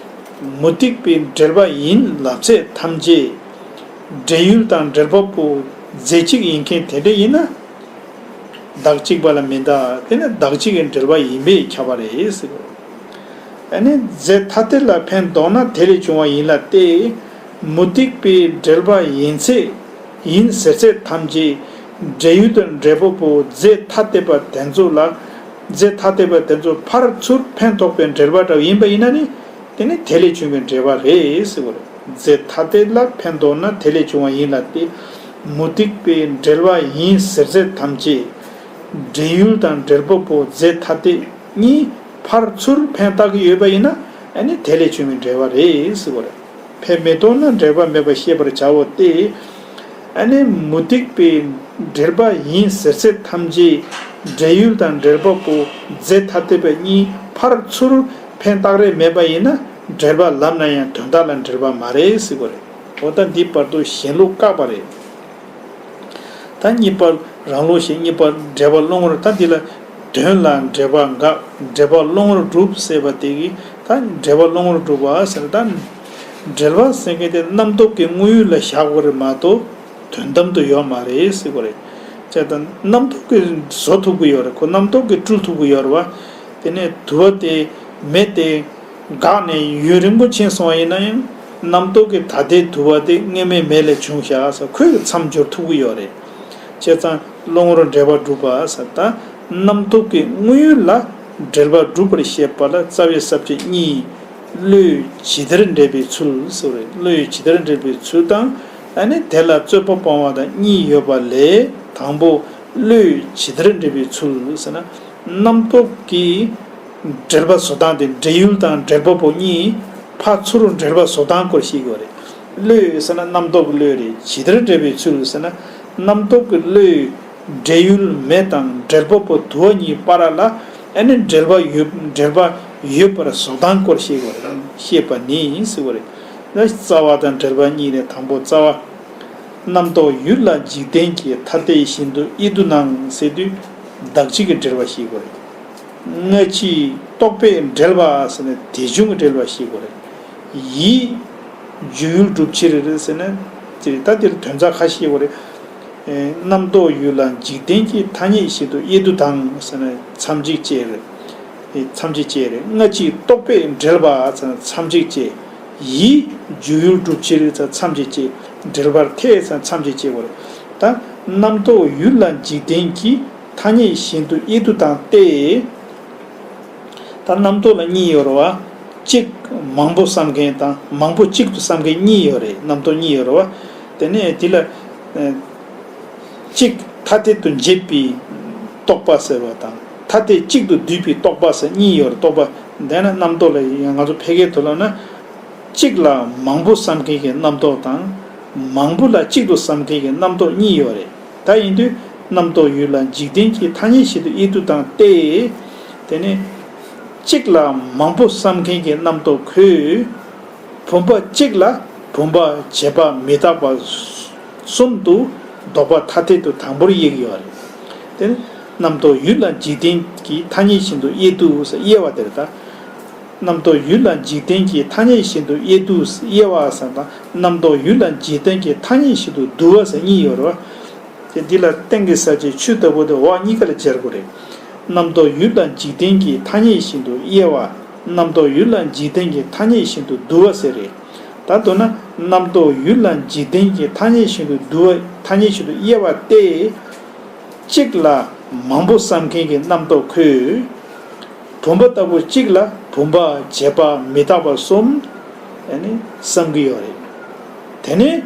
མུ་སྟེགས་པའི་འབྲེལ་པ་ཡིན་ལབ་ཚད་ཐམས་ཅད་འབྲེལ་ཡུལ་དང་འབྲེལ་པ་པོ་རྫས་གཅིག་ཡིན་མཁན་དེ་འདྲ་ཡིན་ན། བདག་གཅིག་པ་ལ་མི་འདག་དེ་ནི་བདག་གཅིག་གི་འབྲེལ་པ་ཡིན་པས་ཁྱབ་པ་རེད་ཟེར་གོ། ཨ་ནི་རྫས་ཐ་དད་ལ་ཕན་འདོགས་ན་དེ་ལས་བྱུང་བ་ཡིན་ལ་སྟེ། མུ་སྟེགས་པའི་འབྲེལ་པ་ཡིན་ཚད་ཡིན་ཟེར་ཚད་ཐམས་ཅད་འབྲེལ་ཡུལ་དང་འབྲེལ་པ་པོ་རྫས་ཐ་དད་པ་དེ་ཚོ་ལ། རྫས་ཐ་དད་པ་དེ་ཚོ་ཕར་ཚུར་ཕན་ཐོགས་པའི་འབྲེལ་པ་འདྲ་བ་ཡིན་པ་ཡིན་ན་ནི། དེ་ནི་དེ་ལས་བྱུང་བའི་འབྲེལ་པ་རེད་ཟེར་བ་རེད། རྫས་ཐ་དད་ལ་ཕན་འདོགས་ན་དེ་ལས་བྱུང་བ་ཡིན་ལ་སྟེ། མུ་སྟེགས་པའི་འབྲེལ་པ་ཡིན་ཟེར་ཚད་ཐམས་ཅད་འབྲེལ་ཡུལ་དང་འབྲེལ་པ་པོ་རྫས་ཐ་དད་གཉིས་ཕར་ཚུར་ཕན་བཏགས་ཀྱི་ཡོད་པ་ཡིན་ན། ཨ་ནི་དེ་ལས་བྱུང་བའི་འབྲེལ་པ་རེད་ཟེར་བ་རེད། ཕན་མི་འདོགས་ན་འབྲེལ་པ་མེད་པར་ཤེས་པར་བྱའོ་སྟེ། ཨ་ནི་མུ་སྟེགས་པའི་འབྲེལ་པ་ཡིན་ཟེར་ཚད་ཐམས་ཅད་འབྲེལ་ཡུལ་དང་འབྲེལ་པ་པོ་རྫས་ཐ་དད་པ་གཉིས་ཕར་ཚུར་ཕན་བཏགས་རེས་མེད་པ་ཡིན་ན། འབྲེལ་པ་ལབ་ན་ཡང་དོན་དག་ལ་འབྲེལ་པ་མ་རེད་ཟེར་བ་རེད། འོ་ད་འདི་བར་དུ་གཞན་ལུགས་བཀག་པ་རེད། ད་གཉིས་པ་རང་ལུགས་ཞེས་གཉིས་པ་འབྲེལ་པ་བློ་ངོར། ད་འདི་ལ་དོན་ལ་འབྲེལ་པ་འགག་འབྲེལ་པ་བློ་ངོར་སྒྲུབ་ཟེར་བ་དེ་གིས་ད་འབྲེལ་པ་བློ་ངོར་སྒྲུབ་པ་ཟེར། ད་འབྲེལ་པ་ཟེར་མཁན་དེ་རྣམ་རྟོག་གི་དངོས་ཡུལ་ལ་བཞག་དགོས་རེད་མ་གཏོགས། དོན་དམ་དུ་ཡོད་མ་རེད་ཟེར་དགོས་རེད། བྱས་ཙང་རྣམ་རྟོག་གིས་བཟོ་ཐུབ་ཀྱི་ཡོད་རེད། ཁོ་རྣམ་རྟོག་གིས་སྤྲུལ་ཐུབ་ཀྱི་ཡོད་རེད་བ། དེ་ནས་དུ་བ་དེ་མེ་དེ་འགགས་ནས་ཡུན་རིང་པོ་ཕྱིན་སོང་བ་ཡིན་ན་ཡང་། རྣམ་རྟོག་གིས་ད་ལྟའི་དུ་བ་དེ་སྔོན་མའི་མེ་ལས་བྱུང་བཞག་ཟེར་ཁོས་མཚམས་སྦྱོར་ཐུབ་ཀྱི་ཡོད་རེད། བྱས་ཙང་བློ་ངོར་འབྲེལ་པ་སྒྲུབ་པ་ཟེར། ད་རྣམ་རྟོག་གི་དངོས་ཡུལ་ལ་འབྲེལ་པ་སྒྲུབ་པར་བཤད་པ་ལ་རྩ་བའི་ས་བཅད་གཉིས། བློས་ཇི་ལྟར་འབྲེལ་པའི་ཚུལ་ཟེར་བ་རེད། བློས་ཇི་ལྟར་འབྲེལ་པའི་ཚུལ་དང་། ཨ་ནི་དེ་ལ་རྩོད་པ་སྤོང་བ་དང་གཉིས་ཡོད་པ་ལས། དང་པོ་བློས་ཇི་ལྟར་འབྲེལ་པའི་ཚུལ་ཟེར་ན། རྣམ་རྟོག་གི་འབྲེལ་པ་བཟོ་སྟངས་དེ་འབྲེལ་ཡུལ་དང་འབྲེལ་པ་པོ་གཉིས་ཕར་ཚུར་འབྲེལ་པ་བཟོ་སྟངས་སྐོར་ཞིག་ཡོད་རེད། བློས་ཟེར་ན་རྣམ་རྟོག་གི་བློས་རེད། ཇི་ལྟར་འབྲེལ་པའི་ཚུལ་ཟེར་ན། རྣམ་རྟོག་གི་བློས་འབྲེལ་ཡུལ་མེ་དང་འབྲེལ་པ་པོ་དུ་བ་གཉིས་བར་ལ་ཨ་ནི་འབྲེལ་པ་ཡོད། འབྲེལ་པ་ཡོད་པར་བཟོ་སྟངས་སྐོར་ཞིག་ཡོད་རེད། ཤེས་པ་ནི་ཟེར་བ་རེད། ན་རྩ་བ་དང་འབྲེལ་པ་གཉིས་ནས། དང་པོ་རྩ་བ། རྣམ་རྟོག་ཡུལ་ལ་འཇིག་རྟེན་གྱི་ཐ་དད་བཞིན་དུ་དབྱེ་དུ་སྣང་ཟེར་དུས། བདག་གཅིག་གི་འབྲེལ་བ་ཞིག་དགོས་རེད། སྔ་ཕྱིའི་རྟོག་པས་འབྲེལ་བ་ཟེར་ནས་དེ་བྱུང་གི་འབྲེལ་བ་ཞིག་དགོས་རེད། ཡིད་འཇུག་ཡུལ་སྒྲུབ་ཕྱིར་ཟེར་ན། དེ་ད་དེར་དོན་རྩ་ཁ་ཤས་དགོས་རེད། རྣམ་རྟོག་ཡུལ་ལ་འཇིག་རྟེན་གྱི་ཐ་སྙད་བཞིན་དུ་དབྱེ་དུ་དང་ཟེར་ན་མཚམས་གཅིག་བཅད་རེད། མཚམས་གཅིག་བཅད་རེད། སྔ་ཕྱིའི་རྟོག་པས་འབྲེལ་བ་ཟེར་ན་མཚམས་གཅིག་བཅད། ཡིད་འཇུག་ཡུལ་སྒྲུབ་ཕྱིར་ཟེར་མཚམས་གཅིག་བཅད། འབྲེལ་བར་ཐལ་ཟེར་མཚམས་གཅིག་བཅད་པ་རེད། ད་རྣམ་རྟོག་ཡུལ་ལ་འཇིག་རྟེན་གྱི་ཐ་སྙད་བཞིན་དུ་དབྱེ་དུ་དང་སྟེ། ད་རྣམ་རྟོག་ལ་གཉིས་ཡོད་རེད་བ། གཅིག་མང་པོ་བསམ་མཁན་དང་མང་པོ་གཅིག་ཏུ་བསམ་མཁན་གཉིས་ཡོད་རེད། རྣམ་རྟོག་གཉིས་ཡོད་རེད་བ། དེ་ནས་དེ་ལ་ཨ་གཅིག་ཐ་དད་དུ་འབྱེད་པའི་རྟོག་པ་ཟེར་བ་དང་། ཐ་དད་གཅིག་ཏུ་བསྡུས་པའི་རྟོག་པ་ཟེར་གཉིས་ཡོད་རེད། རྟོག་པ་འདི་ན་རྣམ་རྟོག་ལ་ཡང་ང་ཚོ་ཕལ་སྐད་དུ་ལབ་ན། གཅིག་ལ་མང་པོ་བསམ་མཁན་གྱི་རྣམ་རྟོག་དང་། མང་པོ་ལ་གཅིག་ཏུ་བསམ་མཁན་གྱི་རྣམ་རྟོག་གཉིས་ཡོད་རེད། ད་ཡིན་དུས་རྣམ་རྟོག་ཡུལ་ལ་འཇིག་རྟེན་གྱི་ཐ་སྙད་བཞིན་དུ་དབྱེ་དུ་དང་སྟེ། དེ་ནས་གཅིག་ལ་མང་པོ་བསམ་མཁན་གྱི་རྣམ་རྟོག་ཁོས་བུམ་པ་གཅིག་ལ་བུམ་པ་བྱས་པ་མི་རྟག་པ་གསུམ་དུ་ལྡོག་པ་ཐ་དད་དུ་དང་པོར་དབྱེ་གི་ཡོད་རེད། དེ་ནས་རྣམ་རྟོག་ཡུལ་ལ་འཇིག་རྟེན་གྱི་ཐ་སྙད་བཞིན་དུ་དབྱེ་དུ་དབྱེ་བ་དེ་རེད་ད། རྣམ་རྟོག་ཡུལ་ལ་འཇིག་རྟེན་གྱི་ཐ་སྙད་བཞིན་དུ་དབྱེ་དུ་དབྱེ་བ་ཟེར་དང་། རྣམ་རྟོག་ཡུལ་ལ་འཇིག་རྟེན་གྱི་ཐ་སྙད་བཞིན་དུ་བསྡུ་བ་ཟེར་གཉིས་ཡོད་རེད་བ། དེ་འདི་ལ་སྟེང་གི་ས་བཅད་ཆུ་ལྟ་བུ་དེ་འོག་གཉིས་ཀ་ལ་སྦྱར་དགོས་རེད། རྣམ་རྟོག་ཡུལ་ལ་འཇིག་རྟེན་གྱི་ཐ་སྙད་བཞིན་དུ་དབྱེ་བ། རྣམ་རྟོག་ཡུལ་ལ་འཇིག་རྟེན་གྱི་ཐ་སྙད་བཞིན་དུ་བསྡུ་བ་ཟེར་རེད། ད་མདོར་ན་རྣམ་རྟོག་ཡུལ་ལ་འཇིག་རྟེན་གྱི་ཐ་སྙད་བཞིན་དུ་བསྡུ་བ། ཐ་སྙད་བཞིན་དུ་དབྱེ་བ་སྟེ། གཅིག་ལ་མང་པོ་བསམ་མཁན་གྱི་རྣམ་རྟོག་ཁོས། བུམ་པ་ལྟ་བུ་གཅིག་ལ་བུམ་པ་བྱས་པ་མི་རྟག་པ་གསུམ་ཨ་ནི་བསམ་གྱི་ཡོད་རེད། དེ་ནས་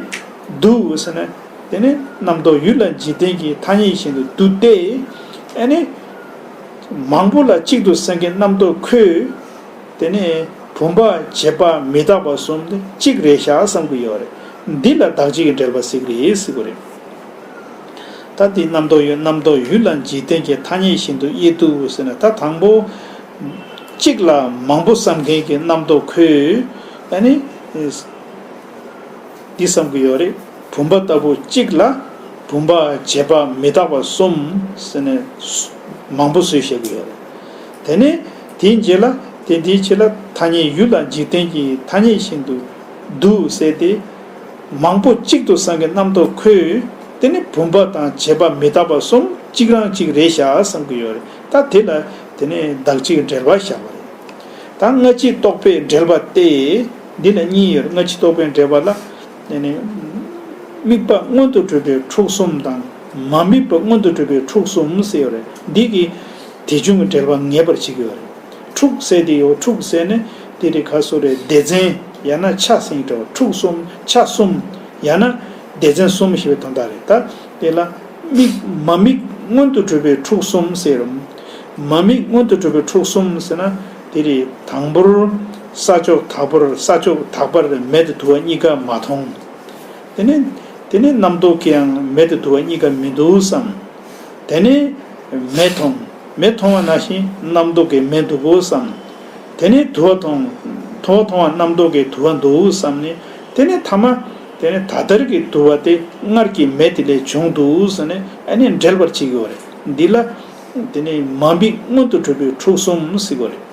བསྡུ་ཟེར་ན། དེ་ནས་རྣམ་རྟོག་ཡུལ་ལ་འཇིག་རྟེན་གྱི་ཐ་སྙད་བཞིན་དུ་བསྡུ་སྟེ། ཨ་ནི་མང་པོ་ལ་གཅིག་ཏུ་བསམ་མཁན་རྣམ་རྟོག་ཁོས། དེ་ནས་བུམ་པ་བྱས་པ་མི་རྟག་པ་གསུམ་དེ་གཅིག་རེད་ཤག་བསམ་གྱི་ཡོད་རེད། འདི་ལ་བདག་གཅིག་གི་འབྲེལ་པ་ཟེར་གྱི་རེད་ཟེར་གྱི་རེད། ད་འདི་རྣམ་རྟོག་ཡུལ། རྣམ་རྟོག་ཡུལ་ལ་འཇིག་རྟེན་གྱི་ཐ་སྙད་བཞིན་དུ་དབྱེ་དུ་ཟེར་ན། ད་དང་པོ་གཅིག་ལ་མང་པོ་བསམ་མཁན་གྱི་རྣམ་རྟོག་ཁོས་ཨ་ནི་འདི་བསམ་གྱི་ཡོད་རེད། བུམ་པ་ལྟ་བུ་གཅིག་ལ་བུམ་པ་བྱས་པ་མི་རྟག་པ་གསུམ་ཟེར་ནས་མང་པོ་བཟོས་བཞག་གི་ཡོད་རེད། དེ་ནས་དེའི་རྗེས་ལ། དེ་འདིའི་ཕྱི་ལ་ ཐ་སྙད་ཡུལ་ལ་འཇིག་རྟེན་གྱི་ཐ་སྙད་བཞིན་དུ་འདུ་ཟེར་ཏེ། མང་པོ་གཅིག་ཏུ་བསམ་གྱིས་རྣམ་རྟོག་ཁོས། དེ་ནི་བུམ་པ་དང་བྱས་པ་མི་རྟག་པ་གསུམ་གཅིག་རང་གཅིག་རེད་བཞག་བསམ་གྱི་ཡོད་རེད། ད་དེ་ལ་དེ་ནི་བདག་གཅིག་འབྲེལ་བ་བཞག་པ་རེད། ད་སྔ་ཕྱི་རྟོག་པའི་འབྲེལ་བ་སྟེ། འདི་ལ་གཉིས་ཡོད་རེད། སྔ་ཕྱི་རྟོག་པའི་འབྲེལ་བ་ལ། དེ་ནི་དམིགས་པ་མངོན་དུ་གྲུབ་པའི་འཁྲུག་གསུམ་དང་། མ་དམིགས་པ་མངོན་དུ་གྲུབ་པའི་འཁྲུག་གསུམ་ཟེར་ཡོད་རེད། འདི་གིས་དེ་བྱུང་གི་འབྲེལ་བ་ངེས་པར་བྱེད་ཀྱི་ཡོད་རེད། འཁྲུག་ཟེར་དེ་ཡོད། འཁྲུག་ཟེར་ནི་དེ་རེད། ག་སོ་རེད། སྡེ་ཚན་ཡང་ན་ཆ་ཟེར་གྱི་འདྲ་བ། འཁྲུག་གསུམ་ཆ་གསུམ་ཡང་ན་སྡེ་ཚན་གསུམ་ཞེས་པའི་དོན་དག་རེད། ད་དེ་ལ་དམིགས་མ་དམིགས་མངོན་དུ་གྲུབ་པའི་འཁྲུག་གསུམ་ཟེར། མ་དམིགས་མངོན་དུ་གྲུབ་པའི་འཁྲུག་གསུམ་ཟེར་ན་དེ་རེད། དང་པོར་ས་ཕྱོགས་དག་པར་ས་ཕྱོགས་དག་པར་མེ་དང་དུ་བ་གཉིས་ཀ་མ་མཐོང་། དེ་ནས་དེ་ནས་རྣམ་རྟོག་གིས་ཡང་མེ་དང་དུ་བ་གཉིས་ཀ་མི་འདུག་བསམ། དེ་ནས་མེ་མཐོང་། མེ་མཐོང་བ་ནང་བཞིན་རྣམ་རྟོག་གིས་མེ་འདུག་གོ་བསམ། དེ་ནས་དུ་བ་མཐོང་། དུ་བ་མཐོང་བ་རྣམ་རྟོག་གིས་དུ་བ་འདུག་བསམ་ནས། དེ་ནས་ཐ་མ་དེ་ནས་ད་ལྟར་གྱི་དུ་བ་དེ་སྔར་གྱི་མེ་དེ་ལས་བྱུང་འདུག་ཟེར་ནས་ཨ་ནི་འགྲེལ་པར་བྱེད་ཀྱི་ཡོད་རེད། འདི་ལ་དེ་ནས་མ་དམིགས་མངོན་དུ་གྲུབ་པའི་འཁྲུག་གསུམ་ཟེར་གྱི་ཡོད་རེད།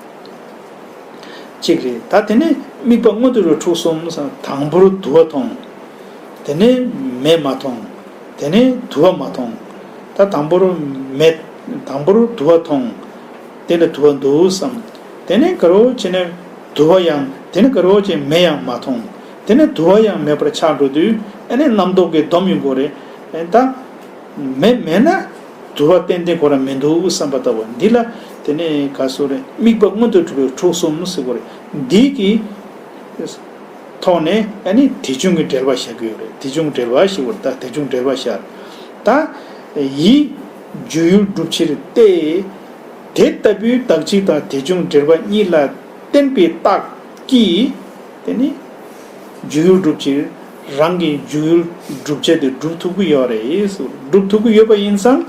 གཅིག་རེད། ད་དེ་ནས་དམིགས་པ་མངོན་དུ་གྲུབ་འཁྲུག་གསུམ་ཟེར། དང་པོར་དུ་བ་མཐོང་། དེ་ནས་མེ་མ་མཐོང་། དེ་ནས་དུ་བ་མ་མཐོང་། ད་དང་པོར་མེ། དང་པོར་དུ་བ་མཐོང་། དེ་ནས་དུ་བ་འདུག་བསམ། དེ་ནས་ག་རེ་བྱས་ནས་དུ་བ་ཡང་། དེ་ནས་ག་རེ་བྱས་མེ་ཡང་མ་མཐོང་། དེ་ནས་དུ་བ་ཡང་མེད་པར་ཆགས་འགྲོ་དུས་ཨ་ནི་རྣམ་རྟོག་གིས་སྡོམ་ཡོང་གི་རེད། ཨ་ད། མེ་མེད་ན་དུ་བ་ཏན་ཏན་ཁོ་རང་མི་འདུག་བསམ་པ་ལྟ་བུ། འདི་ལ་དེ་ནས་ག་སོ་རེད། དམིགས་པ་མངོན་དུ་གྲུབ་པའི་འཁྲུག་གསུམ་ཟེར་གྱི་ཡོད་རེད། འདི་གི་ཐོག་ནས་ཨ་ནི་དེ་བྱུང་གི་འབྲེལ་བ་བཞག་གི་ཡོད་རེད། དེ་བྱུང་འབྲེལ་བ་ཞེས་པ་རེད། ད་དེ་བྱུང་འབྲེལ་བ་བཞག། ད་ཡིད་འཇུག་ཡུལ་སྒྲུབ་ཕྱིར་ཏེ། དེ་ལྟ་བུའི་བདག་གཅིག་དང་དེ་བྱུང་འབྲེལ་བ་གཉིས་ལ་བརྟེན་པའི་རྟགས་ཀྱིས། དེ་ནི་འཇུག་ཡུལ་སྒྲུབ་ཕྱིར་རང་གི་འཇུག་ཡུལ་སྒྲུབ་བྱེད་དེ་སྒྲུབ་ཐུབ་ཀྱི་ཡོད་རེད། སྒྲུབ་ཐུབ་ཀྱི་ཡོད་པ་ཡིན་ཙང་།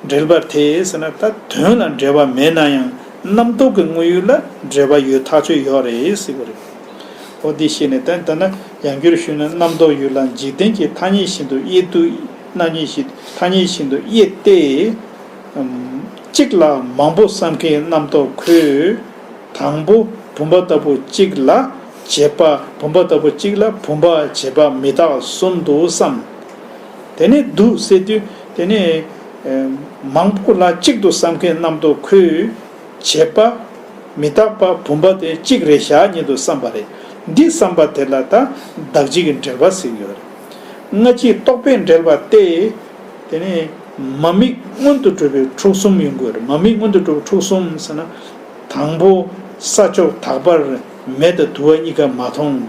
འབྲེལ་པར་ཐལ་ཟེར་ན། ད་དོན་ལ་འབྲེལ་བ་མེད་ན་ཡང་རྣམ་རྟོག་གི་དངོས་ཡུལ་ལ་འབྲེལ་བ་ཡོད་ཐག་ཆོད་ཡོད་རེད་ཟེར་གྱི་རེད། འོ་འདི་ཤེས་ནས། ད་ལྟ་ན་ཡང་བསྐྱར་ཞུས་ན། རྣམ་རྟོག་ཡུལ་ལ་འཇིག་རྟེན་གྱི་ཐ་སྙད་བཞིན་དུ་དབྱེ་དུས། ཐ་སྙད་བཞིན་ཐ་སྙད་བཞིན་དུ་དབྱེ་སྟེ། གཅིག་ལ་མང་པོ་བསམ་མཁན་རྣམ་རྟོག་ཁོས། དང་པོ་བུམ་པ་ལྟ་བུ་གཅིག་ལ་བྱས་པ། བུམ་པ་ལྟ་བུ་གཅིག་ལ་བུམ་པ་བྱས་པ་མི་རྟག་གསུམ་དུ་བསམ། དེ་ནས་འདུ་ཟེར་དུས་དེ་ནས་མང་པོ་ལ་གཅིག་ཏུ་བསམ་མཁན་རྣམ་རྟོག་ཁོས་བྱས་པ་མི་རྟག་པ་བུམ་པ་དེ་གཅིག་རེད་བཞག་ཉིད་དུ་བསམ་པ་རེད། འདི་བསམ་པ་དེ་ལ་ད་བདག་གཅིག་གི་འབྲེལ་བ་ཟེར་གྱི་ཡོད་རེད། སྔ་ཕྱི་རྟོག་པའི་འབྲེལ་བ་སྟེ། དེ་ནས་མ་དམིགས་མངོན་དུ་གྲུབ་པའི་འཁྲུག་གསུམ་ཡོང་གི་ཡོད་རེད། མ་དམིགས་མངོན་དུ་གྲུབ་པའི་འཁྲུག་གསུམ་ཟེར་ན། དང་པོ་ས་ཕྱོགས་དག་པར་མེ་དང་དུ་བ་གཉིས་ཀ་མ་མཐོང་།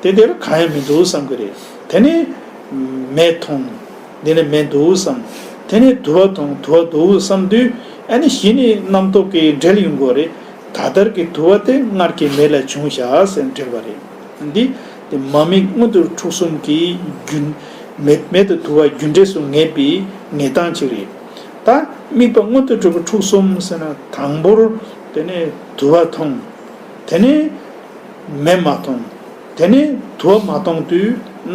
དེ་དེར་གང་ཡང་མི་འདུག་བསམ་གྱི་རེད། དེ་ནས་མེ་མཐོང་། དེ་ནས་མེ་འདུག་བསམ། དེ་ནས་དུ་བ་མཐོང་། དུ་བ་འདུག་བསམ་དུས་ཨ་ནི་གཞི་ནས་རྣམ་རྟོག་གིས་འབྲེལ་ཡོང་གི་ཡོད་རེད། ད་ལྟར་གྱི་དུ་བ་དེ་སྔར་གྱི་མེ་ལས་བྱུང་བཞག་ཟེར་འབྲེལ་བ་རེད། འདི་དེ་མ་དམིགས་མངོན་དུ་འཁྲུག་གསུམ་གྱི་རྒྱུན། མེ་མེ་དང་དུ་བ་རྒྱུ་འབྲས་སུ་ངེས་པའི་ངེས་སྟངས་གཅིག་རེད། ད་དམིགས་པ་མངོན་དུ་གྲུབ་པའི་འཁྲུག་གསུམ་ཟེར་ན། དང་པོར་དེ་ནས་དུ་བ་མཐོང་། དེ་ནས་མེ་མ་མཐོང་། དེ་ནས་དུ་བ་མ་མཐོང་དུས་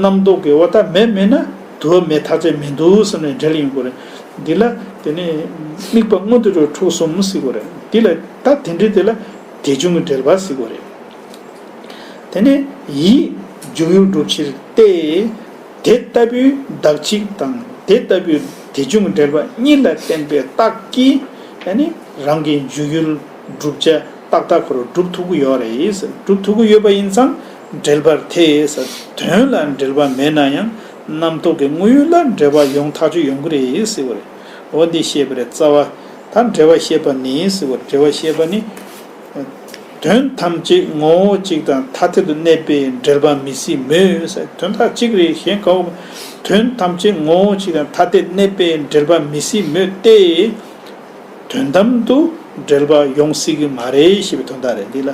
རྣམ་རྟོག་གིས་འོ་ད་མེ་མེད་ན་དུ་བ་མེད་ཐག་ཆོད་མི་འདུག་བསམ་ནས་འབྲེལ་ཡོང་གི་རེད། འདི་ལ་དེ་ནས་དམིགས་པ་མངོན་དུ་གྲུབ་འཁྲུག་གསུམ་ཟེར་གྱི་རེད། འདི་ལ་ད་དེ་འདྲའི་དེ་ལ་དེ་བྱུང་གི་འབྲེལ་བ་ཟེར་གྱི་རེད། དེ་ནས་ཡིད་འཇུག་ཡུལ་སྒྲུབ་ཕྱིར་ཏེ། དེ་ལྟ་བུའི་བདག་གཅིག་དང་དེ་ལྟ་བུའི་དེ་བྱུང་འབྲེལ་བ་གཉིས་ལ་བརྟེན་པའི་རྟགས་ཀྱིས་ཨ་ནི་རང་གི་འཇུག་ཡུལ་བསྒྲུབ་བྱ་ཏག་ཏག་ཁོ་རང་སྒྲུབ་ཐུབ་ཀྱི་ཡོད་རེད་ཟེར། སྒྲུབ་ཐུབ་ཀྱི་ཡོད་པ་ཡིན་ཙང་འབྲེལ་པར་ཐལ་ཟེར། དོན་ལ་འབྲེལ་བ་མེད་ན་ཡང་རྣམ་རྟོག་གི་དངོས་ཡུལ་ལ་འབྲེལ་བ་ཡོང་ཐག་ཆོད་ཡོང་གི་རེད་ཟེར་བ་རེད། འོ་འདི་བཤད་པ་རེད། རྩ་བ་ད་འབྲེལ་བ་བཤད་པ་ནི་ཟེར་བ་རེད། འབྲེལ་བ་བཤད་པ་ནི། དོན་ཐམས་ཅད་ངོ་བོ་གཅིག་དང་ཐ་དད་དུ་གནས་པས་འབྲེལ་པ་མི་སྲིད་མོད་ཟེར། དོན་དག་གཅིག་རེད། གཞན་གང་དོན་ཐམས་ཅད་ངོ་བོ་གཅིག་དང་ཐ་དད་གནས་པས་འབྲེལ་པ་མི་སྲིད་མོད་དེ། དོན་དམ་དུ་འབྲེལ་པ་ཡོང་སྲིད་ཀྱི་མ་རེད་ཞེས་པའི་དོན་དག་རེད། འདི་ལ།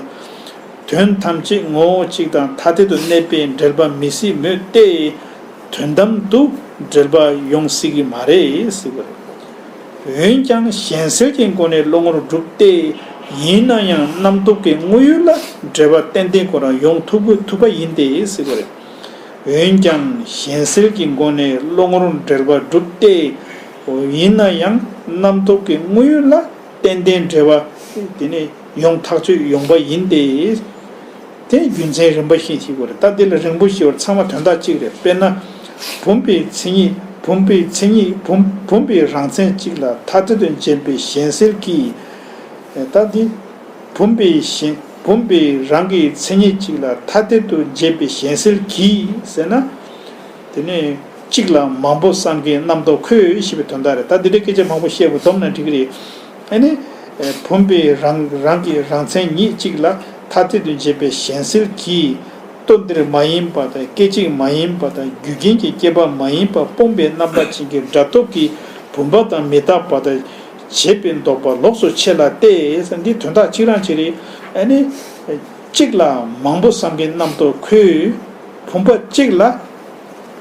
དོན་ཐམས་ཅད་ངོ་བོ་གཅིག་དང་ཐ་དད་དུ་གནས་པས་འབྲེལ་པ་མི་སྲིད་མོད་དེ། དོན་དམ་དུ་འབྲེལ་པ་ཡོང་སྲིད་ཀྱི་མ་རེད་ཟེར་བ་རེད། འོན་ཀྱང་གཞན་སེལ་གྱི་སྒོ་ནས་བློ་ངོར་གྲུབ་སྟེ། ཡིན་ན་ཡང་རྣམ་རྟོག་གི་དངོས་ཡུལ་ལ་འབྲེལ་པ་ཏན་ཏན་ཁོ་རང་ཡོང་ཐུབ་ཐུབ་པ་ཡིན་ཏེ་ཟེར་བ་རེད། འོན་ཀྱང་གཞན་སེལ་གྱི་སྒོ་ནས་བློ་ངོར་འབྲེལ་པ་གྲུབ་སྟེ། ཡིན་ན་ཡང་རྣམ་རྟོག་གི་དངོས་ཡུལ་ལ་ཏན་ཏན་འབྲེལ་བ་དེ་ནི་ ཡོངས་ཐག་ཆོད་ཡོང་པ་ཡིན་ཏེ། དེ་རྒྱུ་མཚན་རིམ་པ་བཞིན་ཞིག་དགོས་རེད། ད་འདི་ལ་རིང་པོ་ཞེས་པར་ཚང་མ་དོན་དག་གཅིག་རེད། དཔེར་ན། བུམ་པའི་མཚན་ཉིད། བུམ་པའི་མཚན་ཉིད། བུམ་བུམ་པའི་རང་མཚན་གཅིག་ལ་ཐ་དད་དུ་འབྱེད་པའི་གཞན་སེལ་གྱིས། ད་འདི། བུམ་པའི་གཞན། བུམ་པའི་རང་གི་མཚན་ཉིད་གཅིག་ལ་ཐ་དད་དུ་འབྱེད་པའི་གཞན་སེལ་གྱིས་ཟེར་ན། དེ་ནས་གཅིག་ལ་མང་པོ་བསམ་མཁན་རྣམ་རྟོག་ཁོས་ཞེས་པའི་དོན་དག་རེད། ད་འདི་འདྲའི་སྐད་ཆ་མང་པོ་བཤད་དགོས་བསྡོམས་ན་འགྲིག་གི་རེད། ཨ་ནི། བུམ་པའི་རང་རང་གི་རང་མཚན་ཉིད་གཅིག་ལ་ཐ་དད་དུ་འབྱེད་པའི་གཞན་སེལ་གྱིས། ལྟོ་འདིར་མ་ཡིན་པ་དང་སྐད་ཅིག་མ་ཡིན་པ་དང་རྒྱུ་རྐྱེན་གྱི་སྐྱེད་པ་མ་ཡིན་པ་སྤོང་བའི་རྣམ་པ་ཅན་གྱི་སྒྲ་རྟོག་གི་བུམ་པ་དང་མི་རྟག་པ་དང་བྱེད་པའི་ལྡོག་པ་ལོགས་སུ་ཕྱེ་ལ་སྟེ། འདི་དོན་དག་གཅིག་རང་གཅིག་རེད། ཨ་ནི། གཅིག་ལ་མང་པོ་བསམ་གྱི་རྣམ་རྟོག་ཁོས་བུམ་པ་གཅིག་ལ་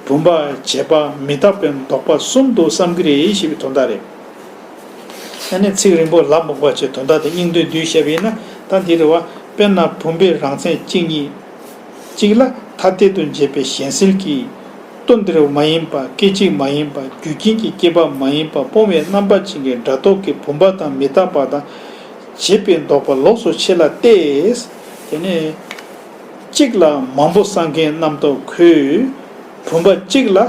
བུམ་པ་བྱེད་པ་མི་རྟག་པའི་ལྡོག་པ་གསུམ་དུ་བསམ་གྱི་རེད་ཞེས་པའི་དོན་དག་རེད། ཨ་ནི་ཚིག་རིང་པོ་ལབ་མ་དགོས་པ་བྱས་དོན་དག་དེ་སྙིང་བསྡུས་བསྡུས་བཤད་པ་ཡིན་ན། ད་འདི་རེད་བ། དཔེར་ན་བུམ་པའི་རང་མཚན་གཅིག་ཉིད་གཅིག་ལ་ཐ་དད་དུ་འབྱེད་པའི་གཞན་སེལ་གྱིས། ལྟོ་འདིར་མ་ཡིན་པ་སྐད་ཅིག་མ་ཡིན་པ་རྒྱུ་རྐྱེན་གྱི་སྐྱེད་པ་མ་ཡིན་པ་སྤོང་བའི་རྣམ་པ་ཅན་གྱི་སྒྲ་རྟོག་གི་བུམ་པ་དང་མི་རྟག་པ་དང་བྱེད་པའི་ལྡོག་པ་ལོགས་སུ་ཕྱེ་ལ་སྟེ། དེ་ནས། གཅིག་ལ་མང་པོ་བསམ་མཁན་རྣམ་རྟོག་ཁོས། བུམ་པ་གཅིག་ལ་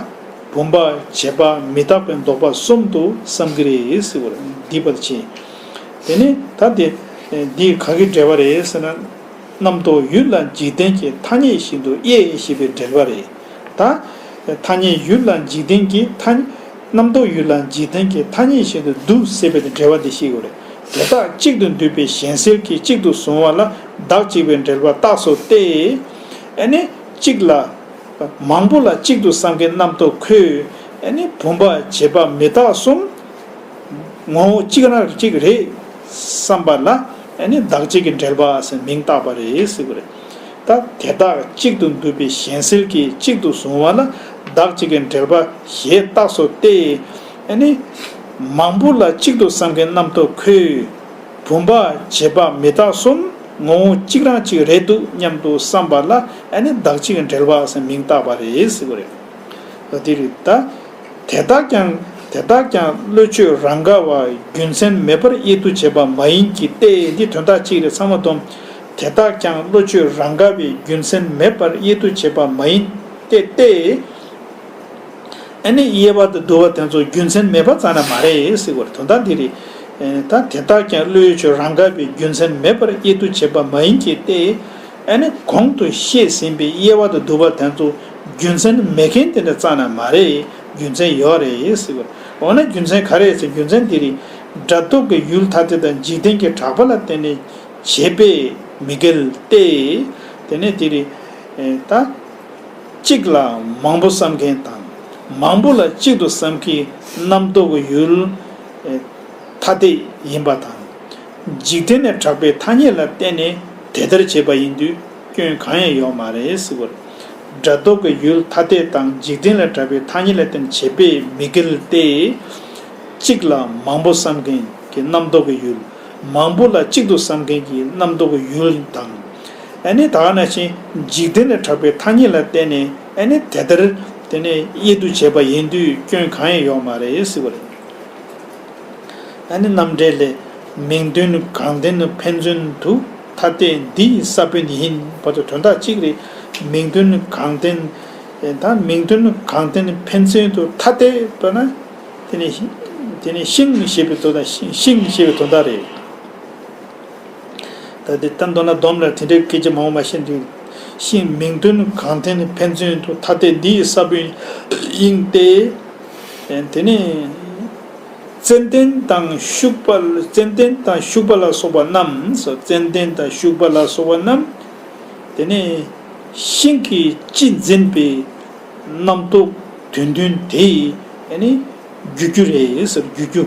བུམ་པ་བྱེད་པ་མི་རྟག་པའི་ལྡོག་པ་གསུམ་དུ་བསམ་གྱི་རེད་ཟེར་བ་རེད། འདི་བར་ཕྱིན། དེ་ནས་ད་དེ་འདི་ག་གི་འགྲེལ་པ་རེད་ཟེར་ན། རྣམ་རྟོག་ཡུལ་ལ་འཇིག་རྟེན་གྱི་ཐ་སྙད་བཞིན་དུ་དབྱེ་ཞེས་པའི་འགྲེལ་པ་རེད། ད་ཐ་སྙད་ཡུལ་ལ་འཇིག་རྟེན་གྱི་ཐ་རྣམ་རྟོག་ཡུལ་ལ་འཇིག་རྟེན་གྱི་ཐ་སྙད་བཞིན་དུ་འདུ་ཟེར་བའི་འགྲེལ་པ་འདི་ཤེས་དགོས་རེད། དེ་དག་གཅིག་ཏུ་འདུས་པའི་གཞན་སེལ་གྱིས་གཅིག་ཏུ་བཟུང་བ་ལ་བདག་གཅིག་པའི་འགྲེལ་པ་རྟགས་སོ་སྟེ། ཨ་ནི་གཅིག་ལ། མང་པོ་ལ་གཅིག་ཏུ་བསམ་མཁན་རྣམ་རྟོག་ཁོས། ཨ་ནི་བུམ་པ་བྱེད་པ་མི་རྟག་གསུམ། ངོ་བོ་གཅིག་རང་གཅིག་རེད་བསམ་པ་ལ། ཨ་ནི་བདག་གཅིག་གི་འགྲེལ་པ་ཟེར་མིང་བཏགས་པ་རེད་ཟེར་གྱི་རེད། ད་དེ་དག་གཅིག་ཏུ་འདུས་པའི་གཞན་སེལ་གྱིས་གཅིག་ཏུ་བཟུང་བ་ལ་བདག་གཅིག་གི་འགྲེལ་པ་ཞེས་རྟགས་སོ་སྟེ། ཨ་ནི། མང་པོ་ལ་གཅིག་ཏུ་བསམ་མཁན་རྣམ་རྟོག་ཁོས། བུམ་པ་བྱེད་པ་མི་རྟག་གསུམ་ངོ་བོ་གཅིག་རང་གཅིག་རེད་འདུག་སྙམ་དུ་བསམ་པ་ལ། ཨ་ནི་བདག་གཅིག་གི་འགྲེལ་པ་ཟེར་མིང་བཏགས་པ་རེད་ཟེར་གྱི་རེད། ད་དེ་རེད་ད། དེ་དག་ཀྱང་དེ་དག་ཀྱང་བློ་ཆོས་རང་དགའ་བ་རྒྱུ་མཚན་མེད་པར་དབྱེ་དུ་བྱེད་པ་མ་ཡིན་གྱི་སྟེ། འདི་དོན་དག་གཅིག་རེད། ཚང་མ་སྡོམ། དེ་དག་ཀྱང་བློ་ཆོས་རང་དགའ་བའི་རྒྱུ་མཚན་མེད་པར་དབྱེ་དུ་བྱེད་པ་མ་ཡིན་ཏེ་སྟེ། ཨ་ནི་དབྱེ་བ་དང་བསྡུ་བ་དེ་ཚོ་རྒྱུ་མཚན་མེད་པ་རྩ་ནས་མ་རེད་ཟེར་བར་དོན་དག་འདི་རེད། ད་དེ་དག་ཀྱང་བློ་ཆོས་རང་དགའ་བའི་རྒྱུ་མཚན་མེད་པར་དབྱེ་དུ་བྱེད་པ་མ་ཡིན་གྱི་སྟེ། ཨ་ནི་གོང་དུ་བཤད་ཟིན་པའི་དབྱེ་བ་དང་བསྡུ་བ་དེ་ཚོ་རྒྱུ་མཚན་མེད་མཁན་དེ་འདྲ་རྩ་ནས་མ་རེད། རྒྱུ་མཚན་ཡོད་རེད་ཟེར་བ། འོ་ན་རྒྱུ་མཚན་ག་རེ་ཟེར། རྒྱུ་མཚན་འདི་རེད། སྒྲ་རྟོག་གི་ཡུལ་ཐ་དད་དང་འཇིག་རྟེན་གྱི་གྲགས་པ་ལ་བརྟེན་ནས་བྱས་པས་མི་འགལ་ཏེ། དེ་ནས་འདི་རེད། ད་གཅིག་ལ་མང་པོ་བསམ་མཁན་དང་། མང་པོ་ལ་གཅིག་ཏུ་བསམ་མཁན་རྣམ་རྟོག་གི་ཡུལ་ཐ་དད་ཡིན་པ་དང་། འཇིག་རྟེན་ལས་གྲགས་པའི་ཐ་སྙད་ལ་བརྟེན་ནས་དེ་ལྟར་བྱས་པ་ཡིན་དུས་སྐྱོན་གང་ཡང་ཡོད་མ་རེད་ཟེར་བར། སྒྲ་རྟོག་གི་ཡུལ་ཐ་དད་དང་འཇིག་རྟེན་ལས་གྲགས་པའི་ཐ་སྙད་ལ་བརྟེན་བྱས་པས་མི་འགལ་ཏེ། གཅིག་ལ་མང་པོ་བསམ་མཁན་གྱི་རྣམ་རྟོག་གི་ཡུལ། མང་པོ་ལ་གཅིག་ཏུ་བསམ་མཁན་གྱི་རྣམ་རྟོག་གི་ཡུལ་དང་། ཨ་ནི་ད་ག་ནང་བཞིན་འཇིག་རྟེན་ལས་གྲགས་པའི་ཐ་སྙད་ལ་བརྟེན་ནས་ཨ་ནི་དེ་ལྟར་དེ་ནས་དབྱེ་དུ་བྱས་པ་ཡིན་དུས་སྐྱོན་གང་ཡང་ཡོད་མ་རེད་ཟེར་བ་རེད། ཨ་ནི་རྣམ་འགྲེལ་ལས། མིང་དོན་གང་ལྡན་ཕན་ཚུན་དུ་ཐ་དད་འདི་ཡི་ས་བོན་ཡིན་བར་དུ་དོན་དག་གཅིག་རེད། མིང་དོན་གང་ལྡན། ད་མིང་དོན་གང་ལྡན་ཕན་ཚུན་དུ་ཐ་དད་པ་ན། དེ་ནི་དེ་ནི་ཤིང་ཞེས་པའི་དོན་དག་ཤིང་ཞེས་པའི་དོན་དག་རེད། ད་དེ་ལྟ་མདོར་ན་སྡོམ་ལ་དེ་འདྲའི་སྐད་ཆ་མང་པོ་མ་བཤད་འདུག་ཤིང་མིང་དོན་གང་ལྡན་ཕན་ཚུན་དུ་ཐ་དད་འདི་ཡི་ས་བོན་ཡིན་ཏེ། དེ་ནི་ཙན་དན་དང་ཤུག་པ་ཙན་དན་དང་ཤུག་པ་ལ་སོགས་པ་རྣམས་སོ། ཙན་དན་དང་ཤུག་པ་ལ་སོགས་པ་རྣམས་དེ་ནི་ཤིང་གི་སྤྱི་འཛིན་པའི་རྣམ་རྟོག་དོན་མཐུན་དེ་ཡི་ནི་རྒྱུ་རྒྱུ་རེད་ཟེར། རྒྱུ་རྒྱུ་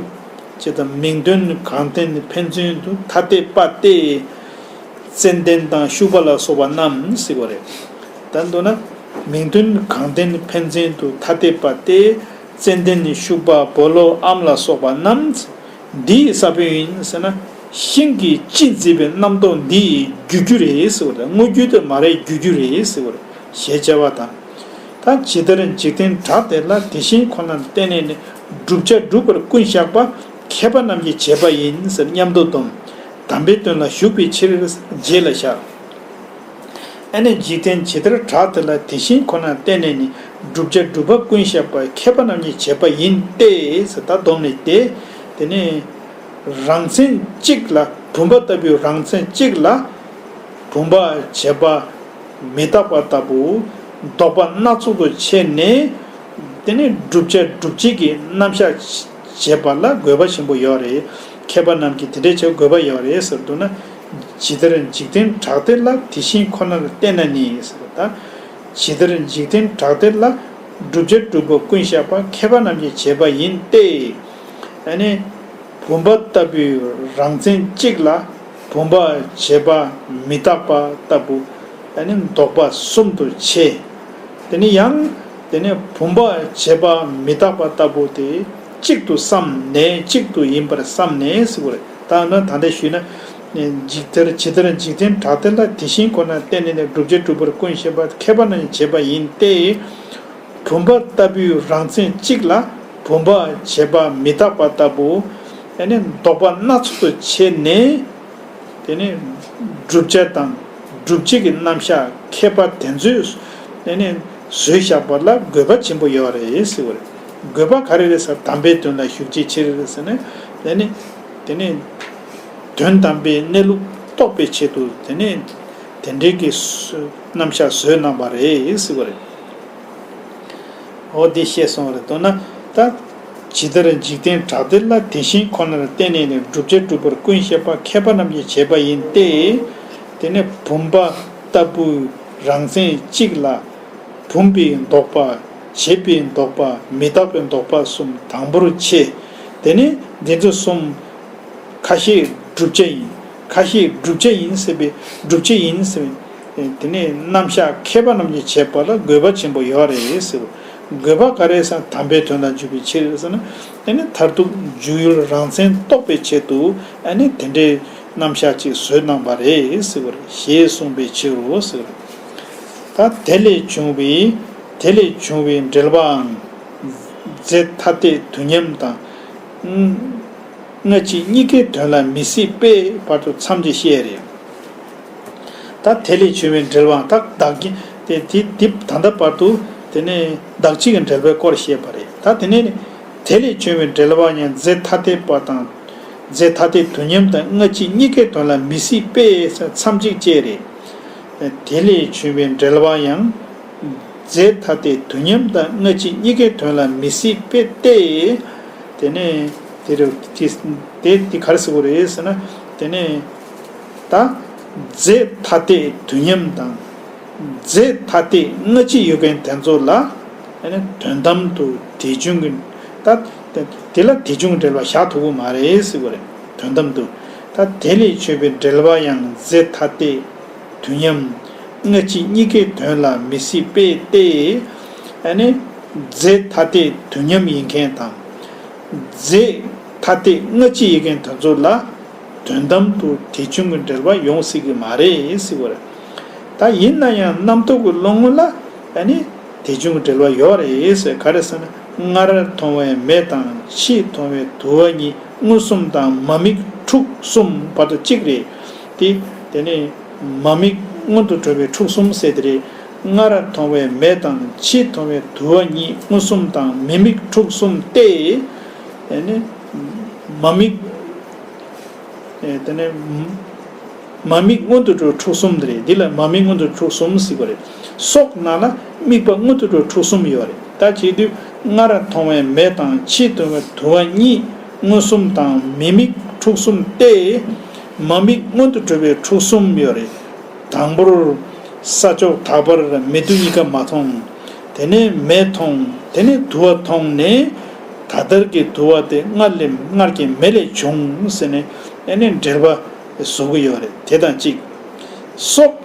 ཅེས་དང་མིང་དོན་གང་ལྡན་ཕན་ཚུན་དུ་ཐ་དད་པ་སྟེ། ཙན་དན་དང་ཤུག་པ་ལ་སོགས་པ་རྣམས་ཟེར་བ་རེད། ད་མདོར་ན་མིང་དོན་གང་ལྡན་ཕན་ཚུན་དུ་ཐ་དད་པ་སྟེ། ཙན་དན་ནི་ཤུག་པ་སྦོ་ལོགས་ཨམ་ལ་སོགས་པ་རྣམས་འདི་ཡི་ས་བོན་ཡིན་ཟེར་ན། ཤིང་གི་སྤྱི་འཛིན་པའི་རྣམ་རྟོག་འདི་ཡི་རྒྱུ་རྒྱུ་རེད་ཟེར་བ་རེད། དངོས་རྒྱུ་དེ་མ་རེད། རྒྱུ་རྒྱུ་རེད་ཟེར་བ་རེད། ཞེས་བྱ་བ་དང་། ད་ཇི་ལྟར་འཇིག་རྟེན་གྲགས་དེ་ལ་དེ་བཞིན་ཁོ་ནར་བརྟེན་ནས་ནི་བསྒྲུབ་བྱ་སྒྲུབ་པར་ཀུན་བཞག་པ་མཁས་པ་རྣམས་ཀྱིས་བྱས་པ་ཡིན་ཟེར་སྙམ་དུ་སྡོམ། དམ་པའི་དོན་ལ་ཞུགས་པའི་ཕྱིར། རྗེས་ལ་བཞག་ཨ་ནི་འཇིག་རྟེན་ཇི་ལྟར་གྲགས་དེ་ལ་དེ་བཞིན་ཁོ་ནར་བརྟེན་ནས་ནི། བསྒྲུབ་བྱ་སྒྲུབ་པ་ཀུན་བཤད་པ། མཁས་པ་རྣམས་ཀྱི་བྱེད་པ་ཡིན་ཏེ། ཟེར་ད་སྡོམ་ནས་ཏེ། དེ་ནས་རང་མཚན་གཅིག་ལ། བུམ་པ་ལྟ་བུའི་རང་མཚན་གཅིག་ལ། བུམ་པ་བྱས་པ་མི་རྟག་པ་ལྟ་བུ། ལྡོག་པ་སྣ་ཚོགས་སུ་ཕྱེ་ནས། དེ་ནས་བསྒྲུབ་བྱ་སྒྲུབ་བྱེད་ཀྱི་རྣམ་གཞག་བྱེད་པ་ལ་དགོས་པ་ཆེན་པོ་ཡོད་རེད། མཁས་པ་རྣམས་ཀྱིས་དེ་འདྲའི་བྱེད་དགོས་པ་ཡོད་རེད་ཟེར་འདུག་ན། ཇི་ལྟར་འཇིག་རྟེན་གྲགས་དེ་ལ་དེ་བཞིན་ཁོ་ནར་བརྟེན་ན་ནི་ཟེར་བ་དང་། ཇི་ལྟར་འཇིག་རྟེན་གྲགས་དེ་ལ། བསྒྲུབ་བྱ་སྒྲུབ་པ་ཀུན་བཤད་པ། མཁས་པ་རྣམས་ཀྱི་བྱེད་པ་ཡིན་ཏེ། ཨ་ནི། བུམ་པ་ལྟ་བུའི་རང་མཚན་གཅིག་ལ། བུམ་པ་བྱས་པ་མི་རྟག་པ་ལྟ་བུ། ཨ་ནི་ལྡོག་པ་གསུམ་དུ་ཕྱེ། དེ་ནི་ཡང་། དེ་ནི་བུམ་པ་བྱས་པ་མི་རྟག་པ་ལྟ་བུ་དེ་གཅིག་ཏུ་བསམ་ནས། གཅིག་ཏུ་ཡིན་པར་བསམ་ནས་ཟེར་བ་རེད། ད་ནི་ད་ལྟ་ཞུས་ན། འཇིག་ལྟར་ཇི་ལྟར་འཇིག་རྟེན་གྲགས་དེ་ལ་དེ་བཞིན་ཁོ་ནར་བརྟེན་ནས་ནི། བསྒྲུབ་བྱ་སྒྲུབ་པ་ཀུན་བཤད་པ། མཁས་པ་རྣམས་ཀྱི་བྱེད་པ་ཡིན་ཏེ། བུམ་པ་ལྟ་བུའི་རང་མཚན་གཅིག་ལ། བུམ་པ་བྱས་པ་མི་རྟག་པ་ལྟ་བུ། ཨ་ནི་ལྡོག་པ་སྣ་ཚོགས་སུ་ཕྱེ་ནས། དེ་ནས་བསྒྲུབ་བྱ་དང་སྒྲུབ་བྱེད་ཀྱི་རྣམ་གཞག་མཁས་པ་དེ་ཚོས་དེ་ནས་བཟོས་བཞག་པ་ལ་དགོས་པ་ཆེན་པོ་ཡོད་རེད་ཟེར་བ་རེད། དགོས་པ་ག་རེ་རེད་ཟེར། དམ་པའི་དོན་ལ་ཞུགས་བྱའི་ཕྱིར་ཟེར་ནས། དེ་ནས་དེ་ནས་དོན་དམ་པའི་གནས་ལུགས་རྟོགས་པའི་ཆེད་དུ། དེ་ནས་དེ་འདྲའི་གི་རྣམ་གཞག་བཟོས་གནང་བ་རེད་ཟེར་བ་རེད། འོ་འདི་ཤེས་སོང་བ་རེད། མདོར་ན་ད། ཇི་ལྟར་འཇིག་རྟེན་གྲགས་དེ་ལ་དེ་བཞིན་ཁོ་ནར་བརྟེན་ནས་ནི། བསྒྲུབ་བྱ་སྒྲུབ་པ་ཀུན་བཤད་པ། མཁས་པ་རྣམས་ཀྱི་བྱེད་པ་ཡིན་ཏེ། དེ་ནི་བུམ་པ་ལྟ་བུའི་རང་མཚན་གཅིག་ལ། བུམ་པའི་ལྡོག་པ། བྱས་པའི་ལྡོག་པ། མི་རྟག་པའི་ལྡོག་པ་གསུམ་དང་པོར་ཕྱེ། དེ་ནི་འདི་ཚོ་གསུམ། ཁ་ཤས་བསྒྲུབ་བྱ་ཡིན། ཁ་ཤས་བསྒྲུབ་བྱ་ཡིན་ཟེར་བའི། བསྒྲུབ་བྱ་ཡིན་ཟེར་བའི། དེ་ནས་རྣམ་གཞག་མཁས་པ་རྣམས་ཀྱི་བྱེད་པ་ལ་དགོས་པ་ཆེན་པོ་ཡོད་རེད་ཟེར། དགོས་པ་ག་རེ་ཟེར། དམ་པའི་དོན་ལ་འཇུག་པའི་ཕྱིར་ཟེར་ན། དེ་ནི་མཐར་ཐུག་འཇུག་ཡུལ་རང་མཚན་རྟོགས་པའི་ཆེད་དུ། ཨ་ནི་དེ་འདྲའི་རྣམ་གཞག་ཅིག་བཟོས་གནང་བ་རེད་ཟེར་བ་རེད། ཞེས་གསུངས་པའི་ཕྱིར་རོ་ཟེར། ད་དེ་ལས་བྱུང་བའི། དེ་ལས་བྱུང་བའི་འབྲེལ་པའང་རྫས་ཐ་དད་དུས་མཉམ་དང་། སྔ་ཕྱི་གཉིས་ཀའི་དོན་ལ་མི་སྲིད་པའི་བར་དུ་མཚམས་ཀྱིས་བཤད་རེད། ད་དེ་ལས་བྱུང་བའི་འབྲེལ་པའང་། ད་བདག་གི་དེ་དེ་དེ་ད་ལྟ་བར་དུ་དེ་ནས་བདག་གཅིག་གི་འབྲེལ་པའི་སྐོར་བཤད་པ་རེད། ད་དེ་ནས་དེ་ལས་བྱུང་བའི་འབྲེལ་པ་ཡང་རྫས་ཐ་དད་པ་དང་། རྫས་ཐ་དད་དུས་མཉམ་དང་སྔ་ཕྱི་གཉིས་ཀའི་དོན་ལ་མི་སྲིད་པས་མཚམས་གཅིག་བཅད་རེད། དེ་ལས་བྱུང་བའི་འབྲེལ་པ་ཡང་། རྫས་ཐ་དད་དུས་མཉམ་དང་སྔ་ཕྱི་གཉིས་ཀའི་དོན་ལ་མི་སྲིད་པས་ཏེ། དེ་ནས་དེ་རུ་དེ་དེ་དེ་ག་རེ་ཟེར་དགོས་རེད་ཟེར་ན། དེ་ནས་ད་རྫས་ཐ་དད་དུས་མཉམ་དང་། རྫས་ཐ་དད་སྔ་ཕྱི་ཡོད་མཁན་དེ་ཚོ་ལ། ཨ་ནི་དོན་དམ་དུ་དེ་བྱུང་གི། ད་དེ་དེ་ལ་དེ་བྱུང་འབྲེལ་བ་བཞག་ཐུབ་ཀྱི་མ་རེད་ཟེར་བ་རེད། དོན་དམ་དུ། ད་དེ་ལས་བྱུང་བའི་འབྲེལ་བ་ཡང་རྫས་ཐ་དད་དུས་མཉམ། སྔ་ཕྱི་གཉིས་ཀའི་དོན་ལ་མི་སྲིད་པས་ཏེ། ཨ་ནི་རྫས་ཐ་དད་དུས་མཉམ་ཡིན་མཁན་དང་། རྫས་ཐ་དད་སྔ་ཕྱི་ཡིན་མཁན་དེ་ཚོ་ལ། དོན་དམ་དུ་དེ་བྱུང་གི་འབྲེལ་བ་ཡོང་སྲིད་ཀྱི་མ་རེད་ཟེར་བ་རེད། ད་ཡིན་ན་ཡང་རྣམ་རྟོག་གི་བློ་ངོ་ལ་ཨ་ནི་དེ་བྱུང་གི་འབྲེལ་བ་ཡོད་རེད་ཟེར། ག་རེ་ཟེར་ན། སྔར་མཐོང་བའི་མེ་དང་ཕྱིས་མཐོང་བའི་དུ་བ་གཉིས་མངོན་སུམ་དང་མ་དམིགས་འཁྲུག་གསུམ་བར་དུ་གཅིག་རེད། དེ་དེ་ནས་མ་དམིགས་མངོན་དུ་གྲུབ་པའི་འཁྲུག་གསུམ་ཟེར་དེ་རེད། སྔར་མཐོང་བའི་མེ་དང་ཕྱིས་མཐོང་བའི་དུ་བ་གཉིས་མངོན་སུམ་དང་མི་དམིགས་འཁྲུག་གསུམ་སྟེ། དེ་ནས་མ་དམིགས། ཨེ་དེ་ནས་མ་དམིགས་མངོན་དུ་གྲུབ་འཁྲུག་གསུམ་དེ་རེད། འདི་ལ་མ་དམིགས་མངོན་དུ་འཁྲུག་གསུམ་ཟེར་བ་རེད། སོགས་ནང་ལ་དམིགས་པ་མངོན་དུ་གྲུབ་འཁྲུག་གསུམ་ཡོད་རེད། ད་བྱེད་དུས་སྔར་མཐོང་བའི་མེ་དང་ཕྱིས་མཐོང་བའི་དུ་བ་གཉིས་མངོན་སུམ་དང་མི་དམིགས་འཁྲུག་གསུམ་སྟེ། མ་དམིགས་མངོན་དུ་གྲུབ་པའི་འཁྲུག་གསུམ་ཡོད་རེད། དང་པོར་ས་ཕྱོགས་དག་པར་མེ་དུ་གཉིས་ཀ་མ་མཐོང་། དེ་ནས་མེ་མཐོང་། དེ་ནས་དུ་བ་མཐོང་ནས། ད་ལྟར་གྱི་དུ་བ་དེ་སྔར་ལས་སྔར་གྱི་མེ་ལས་བྱུང་ཟེར་ནས་ཨ་ནི་འབྲེལ་པ་བཟོ་གི་ཡོད་རེད། དེ་དང་གཅིག་སོགས།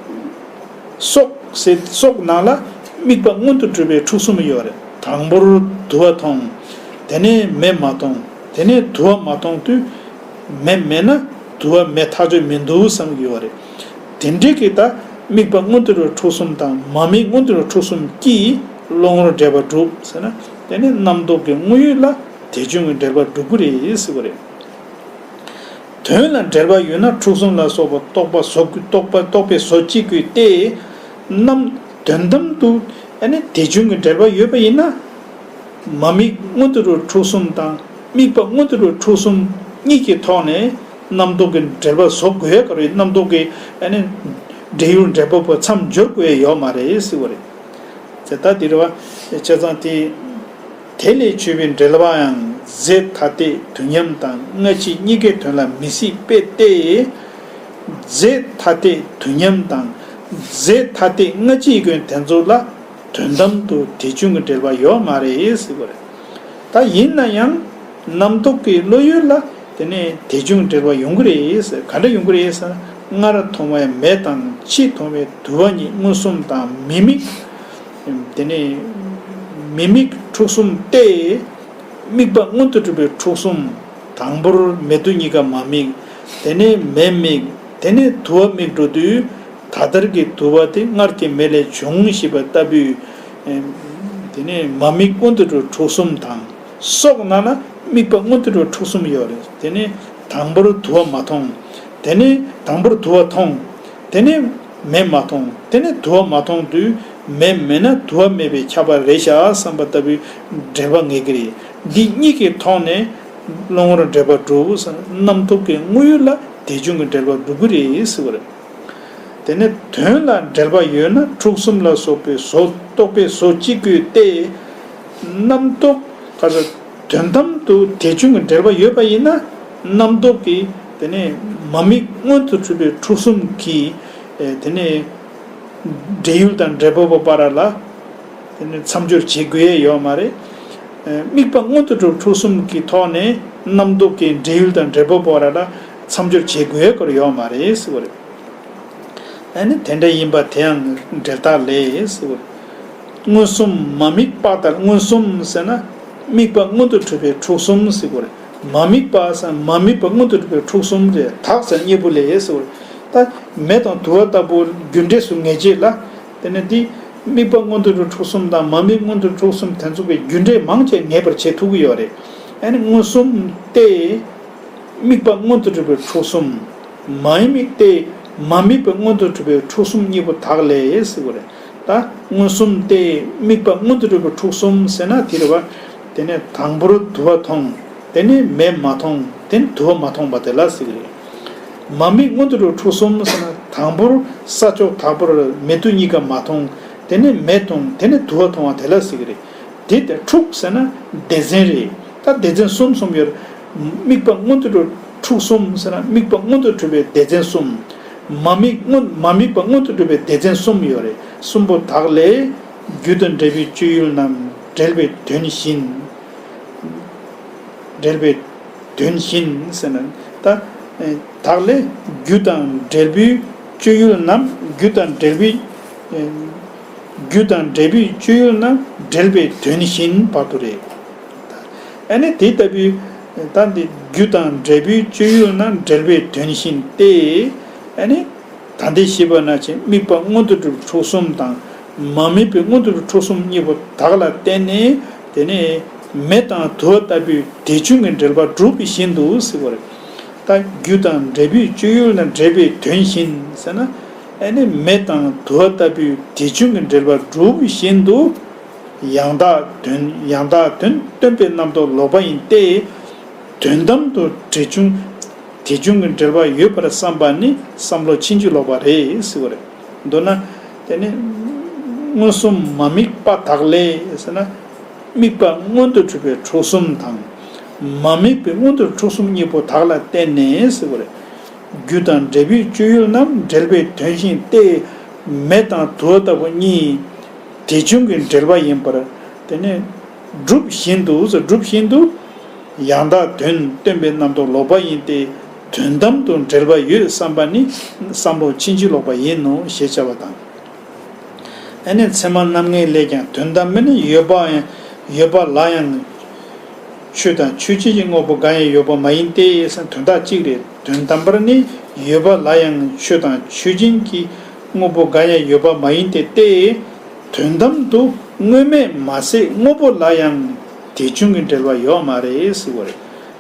སོགས་ཟེར་སོགས་ནང་ལ་དམིགས་པ་མངོན་དུ་གྲུབ་པའི་འཁྲུག་གསུམ་ཡོད་རེད། དང་པོར་དུ་བ་མཐོང་། དེ་ནས་མེ་མ་མཐོང་། དེ་ནས་དུ་བ་མ་མཐོང་དུས། མེ་མེད་ན་དུ་བ་མེད་ཐག་ཆོད་མི་འདུག་བསམ་གྱི་ཡོད་རེད། དེ་འདྲའི་གི་ད་དམིགས་པ་མངོན་དུ་གྲུབ་འཁྲུག་གསུམ་དང་མ་དམིགས་མངོན་དུ་གྲུབ་འཁྲུག་གསུམ་གྱིས་བློ་ངོར་འབྲེལ་པ་གྲུབ་ཟེར་ན། དེ་ནི་རྣམ་རྟོག་གི་དངོས་ཡུལ་ལ་དེ་བྱུང་གི་འབྲེལ་པ་གྲུབ་ཀྱི་རེད་ཟེར་བ་རེད། དོན་ལ་འབྲེལ་པ་ཡོད་ན་འཁྲུག་གསུམ་ལ་སོགས་པ་རྟོག་པ་བཟོ་རྟོག་པ་རྟོག་པའི་བཟོ་གཅིག་གུས་ཏེ། རྣམ་དོན་དམ་དུ་ཨ་ནི་དེ་བྱུང་གི་འབྲེལ་པ་ཡོད་པ་ཡིན་ན། མ་དམིགས་མངོན་དུ་གྲུབ་འཁྲུག་གསུམ་དང་དམིགས་པ་མངོན་དུ་གྲུབ་འཁྲུག་གསུམ་གཉིས་ཀྱི་ཐོག་ནས་རྣམ་རྟོག་གི་འབྲེལ་པ་བཟོ་དགོས་ཡ་ག་རེ་རྣམ་རྟོག་གི་ཨ་ནི་འབྲེལ་ཡུལ་འབྲེལ་པ་པོ་མཚམས་སྦྱོར་དགོས་ཡ་ཡོད་མ་རེད་ཟེར་བ་རེད། ད་དེ་རེད་བ། བྱས་ཙང་དེ། དེ་ལས་བྱུང་བའི་འབྲེལ་པའང་རྫས་ཐ་དད་དུས་མཉམ་དང་སྔ་ཕྱི་གཉིས་ཀའི་དོན་ལ་མི་སྲིད་པས་ཏེ། རྫས་ཐ་དད་དུས་མཉམ་དང་རྫས་ཐ་དད་སྔ་ཕྱིའི་སྐྱོན་དེ་ཚོ་ལ་དོན་དམ་དུ་དེ་བྱུང་གི་འབྲེལ་པ་ཡོད་མ་རེད་ཟེར་བ་རེད། ད་ཡིན་ན་ཡང་རྣམ་རྟོག་གི་བློ་ཡུལ་ལ་དེ་ནས་དེ་བྱུང་འབྲེལ་པ་ཡོང་གི་རེད་ཟེར། ག་འདྲ་ཡོང་གི་རེད་ཟེར་ན། སྔར་མཐོང་བའི་མེ་དང་ཕྱིས་མཐོང་བའི་དུ་བ་གཉིས་མངོན་སུམ་དང་མི་དམིགས། དེ་ནས་མི་དམིགས་འཁྲུག་གསུམ་སྟེ། དམིགས་པ་མངོན་དུ་གྲུབ་པའི་འཁྲུག་གསུམ། དང་པོར་མེ་དུ་གཉིས་ཀ་མ་དམིགས། དེ་ནས་མེ་དམིགས། དེ་ནས་དུ་བ་དམིགས་འགྲོ་དུས། ད་ལྟར་གྱི་དུ་བ་དེ་སྔར་གྱི་མེ་ལས་བྱུང་ཞེས་པ་ལྟ་བུའི། དེ་ནས་མ་དམིགས་མངོན་དུ་གྲུབ་འཁྲུག་གསུམ་དང་། སོགས་ན་ན་དམིགས་པ་མངོན་དུ་གྲུབ་འཁྲུག་གསུམ་ཡོད་རེད། དེ་ནས་དང་པོར་དུ་བ་མ་མཐོང་། དེ་ནས་དང་པོར་དུ་བ་མཐོང་། དེ་ནས་མེ་མ་མཐོང་། དེ་ནས་དུ་བ་མ་མཐོང་དུས་མེ་མེད་ན་དུ་བ་མེད་པས་ཁྱབ་པ་རེད་ཤག་བསམ་པ་ལྟ་བུའི་འབྲེལ་པ་ངེས་ཀྱི་རེད། འདི་གཉིས་ཀྱི་ཐོག་ནས་བློ་ངོར་འབྲེལ་པ་གྲུབ། རྣམ་རྟོག་གི་དངོས་ཡུལ་ལ་དེ་བྱུང་གི་འབྲེལ་པ་གྲུབ་ཀྱི་རེད་ཟེར་བ་རེད། དེ་ནས་དོན་ལ་འབྲེལ་པ་ཡོད་ན་འཁྲུག་གསུམ་ལ་སོགས་པའི་བཟོ་རྟོག་པའི་བཟོ་གཅིག་གུས་ཏེ། རྣམ་རྟོག་ག་ཚོད་དོན་དམ་དུ་དེ་བྱུང་གི་འབྲེལ་པ་ཡོད་པ་ཡིན་ན། རྣམ་རྟོག་གིས་དེ་ནས་མ་དམིགས་མངོན་དུ་གྲུབ་པའི་འཁྲུག་གསུམ་གྱི་དེ་ནས་འབྲེལ་ཡུལ་དང་འབྲེལ་པ་པོ་བར་ལ་དེ་ནས་མཚམས་སྦྱོར་བྱེད་དགོས་ཡས་ཡོད་མ་རེད། དམིགས་པ་མངོན་དུ་གྲུབ་འཁྲུག་གསུམ་གྱི་ཐོག་ནས་རྣམ་རྟོག་གི་འབྲེལ་ཡུལ་དང་འབྲེལ་པ་པོ་བར་ལ་མཚམས་སྦྱོར་བྱེད་དགོས་ཡས་སྐོར་ཡོད་མ་རེད་ཟེར་བ་རེད། ཨ་ནི་དེ་འདྲ་ཡིན་པ་དེའང་འབྲེལ་ཐག་ལས་ཟེར་བ། མངོན་སུམ་མ་དམིགས་པ་ལྟར། མངོན་སུམ་ཟེར་ན་དམིགས་པ་མངོན་དུ་གྲུབ་པའི་འཁྲུག་གསུམ་ཟེར་བ་རེད། མ་དམིགས་པ་ཟེར་ན་མ་དམིགས་པ་མངོན་དུ་གྲུབ་པའི་འཁྲུག་གསུམ་རེད། དག་ཟེར་གཉིས་པོ་ལས་ཟེར་བ་རེད། ད་མེ་དང་དུ་བ་ལྟ་བུ་རྒྱུ་འབྲས་སུ་ངེས་བྱེད་ལ། དེ་ནི་འདི་དམིགས་པ་མངོན་དུ་གྲུབ་འཁྲུག་གསུམ་དང་མ་དམིགས་མངོན་དུ་གྲུབ་འཁྲུག་གསུམ་དེ་ཚོ་གི་རྒྱུ་འབྲས་མང་ཆེ་ངེས་པར་བྱེད་ཐུབ་ཀྱི་ཡོད་རེད། ཨ་ནི་མངོན་སུམ་སྟེ། དམིགས་པ་མངོན་དུ་གྲུབ་པའི་འཁྲུག་གསུམ། མ་དམིགས་ཏེ། མ་དམིགས་པ་མངོན་དུ་གྲུབ་པའི་འཁྲུག་གསུམ་གཉིས་པོ་དག་ལས་ཟེར་བ་རེད། ད་མངོན་སུམ་སྟེ་དམིགས་པ་མངོན་དུ་གྲུབ་པའི་འཁྲུག་གསུམ་ཟེར་ན་དེ་རེད་བ། དེ་ནས་དང་པོར་དུ་བ་མཐོང་། དེ་ནས་མེ་མ་མཐོང་། དེ་ནས་དུ་བ་མ་མཐོང་བ་དེ་ལ་ཟེར་གི་རེད། མ་དམིགས་མངོན་དུ་གྲུབ་པའི་འཁྲུག་གསུམ་ཟེར་ན་དང་པོར་ས་ཕྱོགས་དག་པར་མེ་དུ་གཉིས་ཀ་མ་མཐོང་། དེ་ནས་མེ་མཐོང་། དེ་ནས་དུ་བ་མཐོང་བ་དེ་ལ་ཟེར་གི་རེད། དེ་ལྟར་འཁྲུག་ཟེར་ན་སྡེ་ཚན་རེད། ད་སྡེ་ཚན་གསུམ་གསུམ་ཡོད། དམིགས་པ་མངོན་དུ་གྲུབ་འཁྲུག་གསུམ་ཟེར་ན་དམིགས་པ་མངོན་དུ་གྲུབ་པའི་སྡེ་ཚན་གསུམ། མ་དམིགས་མངོན་མ་དམིགས་པ་མངོན་དུ་གྲུབ་པའི་སྡེ་ཚན་གསུམ་ཡོད་རེད། གསུམ་པོ་དག་ལས། རྒྱུ་དང་འབྲས་བུའི་སྤྱོད་ཡུལ་རྣམས་འབྲེལ་པའི་དོན་བཞིན། འབྲེལ་པའི་དོན་བཞིན་ཟེར་ན། ད་དག་ལས་རྒྱུ་དང་འབྲས་བུའི་སྤྱོད་ཡུལ་རྣམས་རྒྱུ་དང་འབྲས་བུའི། རྒྱུ་དང་འབྲས་བུའི་སྤྱོད་ཡུལ་རྣམས་འབྲེལ་པའི་དོན་བཞིན་བར་དུ་རེད། ཨ་ནི་དེ་ལྟ་བུའི་ད་འདི་རྒྱུ་དང་འབྲས་བུའི་སྤྱོད་ཡུལ་རྣམས་འབྲེལ་པའི་དོན་བཞིན་ཏེ། ཨ་ནི་ད་ལྟའི་ཤེས་པ་ན་ཆེ་དམིགས་པ་མངོན་དུ་གྲུབ་འཁྲུག་གསུམ་དང་མ་དམིགས་པའི་མངོན་དུ་གྲུབ་འཁྲུག་གསུམ་གཉིས་པོ་དག་ལ་བརྟེན་ནས་དེ་ནས་མེ་དང་དུ་བ་ལྟ་བུའི་དེ་བྱུང་གི་འབྲེལ་པ་གྲུབ་པ་བཞིན་དུ་ཟེར་བ་རེད། ད་རྒྱུ་དང་འབྲས་བུའི་སྤྱོད་ཡུལ་རྣམས་འབྲེལ་པའི་དོན་བཞིན་ཟེར་ན། ཨ་ནི་མེ་དང་དུ་བ་ལྟ་བུའི་དེ་བྱུང་གི་འབྲེལ་པ་གྲུབ་པ་བཞིན་དུ། ཡང་དག་དོན་ཡང་དག་དོན་སྟོན་པའི་རྣམ་རྟོག་ལོག་པ་ཡིན་ཏེ། དོན་དམ་དུ་འབྲེལ་བྱུང་དེ་བྱུང་གི་འབྲེལ་པ་ཡོད་པར་བསམ་པ་ནི་བསམ་བློ་ཕྱིན་ཅི་ལོག་པ་རེད་ཟེར་བ་རེད། མདོར་ན། དེ་ནི་མངོན་སུམ་མ་དམིགས་པ་དག་ལས་ཟེར་ན། དམིགས་པ་མངོན་དུ་གྲུབ་པའི་འཁྲུག་གསུམ་དང་། མ་དམིགས་པའི་མངོན་དུ་འཁྲུག་གསུམ་གཉིས་པོ་དག་ལ་བརྟེན་ནས་ཟེར་བ་རེད། རྒྱུ་དང་འབྲས་བུའི་སྤྱོད་ཡུལ་རྣམས་འབྲེལ་པའི་དོན་བཞིན་ཏེ། མེ་དང་དུ་བ་ལྟ་བུ་གཉིས། དེ་བྱུང་གི་འབྲེལ་པ་ཡིན་པར། དེ་ནས་གྲུབ་བཞིན་དུ་གྲུབ་བཞིན་དུ། ཡང་དག་དོན་སྟོན་པའི་རྣམ་རྟོག་ལོག་པ་ཡིན་ཏེ། དོན་དམ་དུ་འབྲེལ་པ་ཡོད་བསམ་པ་ནི་བསམ་བློ་ཕྱིན་ཅི་ལོག་པ་ཡིན་ནོ་ཞེས་བྱ་བ་དང་། ཨ་ནི་ཚད་མ་རྣམ་ངེས་ལས་ཀྱང་དོན་དམ་མིན་ཡོད་པ་ཡང་ཡོད་པ་ལ་ཡང་། ཆོས་དང་ཆོས་ཅན་གྱི་དངོས་པོ་འགའ་ཡང་ཡོད་པ་མ་ཡིན་ཏེ་ཟེར་དོན་དག་གཅིག་རེད། དོན་དམ་པར་ནི་ཡོད་པ་ལ་ཡང་ཆོས་དང་ཆོས་ཅན་གྱི་དངོས་པོ་འགའ་ཡང་ཡོད་པ་མ་ཡིན་ཏེ་སྟེ། དོན་དམ་དུ་དངོས་མེད་མ་ཟད་དངོས་པོ་ལ་ཡང་དེ་བྱུང་གི་འབྲེལ་བ་ཡོད་མ་རེད་ཟེར་བ་རེད།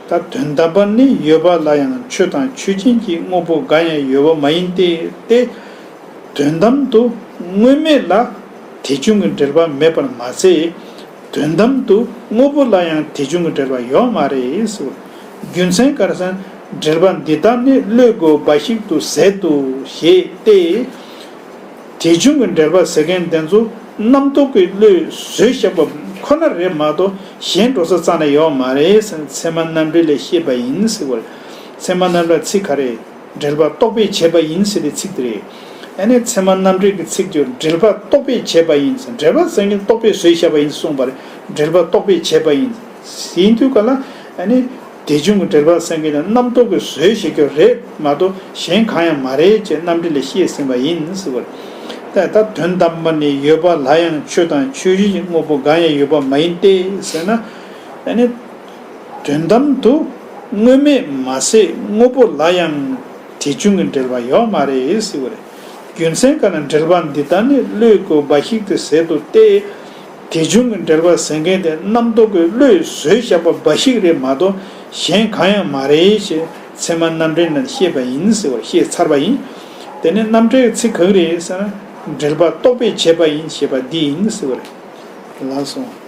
ད་དོན་དམ་པར་ནི་ཡོད་པ་ལ་ཡང་ཆོས་དང་ཆོས་ཅན་གྱི་དངོས་པོ་འགའ་ཡང་ཡོད་པ་མ་ཡིན་ཏེ། ཏེ། དོན་དམ་དུ་དངོས་མེད་ལ་དེ་བྱུང་གི་འབྲེལ་པ་མེད་པར་མ་ཟད། དོན་དམ་དུ་དངོས་པོ་ལ་ཡང་དེ་བྱུང་གི་འབྲེལ་པ་ཡོད་མ་རེད་ཟེར། རྒྱུ་མཚན་ག་རེ་ཟེར་ན། འབྲེལ་པ་འདི་དག་ནི་བློས་བཀོད་འབའ་ཞིག་ཏུ་ཟད་དོ་ཞེས་ཏེ། དེ་བྱུང་གི་འབྲེལ་པ་ཟེར་མཁན་དེ་ཚོ་རྣམ་རྟོག་གི་བློས་བཟོས་བཞག་པ་ཁོ་ན་རེད་མ་གཏོགས་གཞན་འགྲོ་ས་རྩ་ནས་ཡོད་མ་རེད་ཟེར། ཚད་མ་རྣམ་འགྲེལ་ལས་ཤེས་པ་ཡིན་ཟེར་བ་རེད། ཚད་མ་རྣམ་འགྲེལ་ཚིག་ག་རེ། འབྲེལ་པ་རྟོག་པས་བྱས་པ་ཡིན་ཟེར་བའི་ཚིག་དེ་རེད། ཨ་ནི་ཚད་མ་རྣམ་འགྲེལ་གྱི་ཚིག་དེ་འབྲེལ་པ་རྟོག་པས་བྱས་པ་ཡིན་ཟེར། འབྲེལ་པ་ཟེར་མཁན་རྟོག་པས་བཟོས་བཞག་པ་ཡིན་གསུངས་པ་རེད། འབྲེལ་པ་རྟོག་པས་བྱས་པ་ཡིན་ཟེར་དུས་ག་ལ། ཨ་ནི། དེ་བྱུང་གི་འབྲེལ་པ་ཟེར་མཁན་དེ་རྣམ་རྟོག་གིས་བཟོས་བྱེད་རྒྱུ་རེད་མ་གཏོགས་གཞན་གང་ཡང་མ་རེད་ཅེས་རྣམ་འགྲེལ་ལས་ཤེས་ཟིན་པ་ཡིན་ཟེར་བ་རེད། ད་ལྟ་དོན་དམ་པར་ནི་ཡོད་པ་ལ་ཡང་ཆོས་དང་ཆོས་ཅན་གྱི་དངོས་པོ་འགའ་ཡང་ཡོད་པ་མ་ཡིན་ཏེ་ཟེར་ན། ཨ་ནི། དོན་དམ་དུ་དངོས་མེད་མ་ཟད་དངོས་པོ་ལ་ཡང་དེ་བྱུང་གི་འབྲེལ་པ་ཡོད་མ་རེད་ཟེར་བ་རེད། རྒྱུ་མཚན་ག་ན་འབྲེལ་པ་འདི་དག་ནི་བློས་བཀོད་འབའ་ཞིག་ཏུ་ཟད་དོ་སྟེ། དེ་བྱུང་གི་འབྲེལ་པ་ཟེར་མཁན་དེ་རྣམ་རྟོག་གི་བློས་བཟོས་བཞག་པ་འབའ་ཞིག་རེད་མ་གཏོགས་གཞན་གང་ཡང་མ་རེད་ཅེས་ཚད་མ་རྣམ་འགྲེལ་ནང་བཤད་པ་ཡིན་ཟེར་བ་བཤད་ཚར་བ་ཡིན། དེ་ནས་རྣམ་འགྲེལ་གྱི་ཚིག་གང་རེད་ཟེར་ན། འབྲེལ་པ་རྟོག་པས་བྱས་པ་ཡིན་ཞེས་པ་འདི་ཡིན་ཟེར་བ་རེད། ལགས་སོ།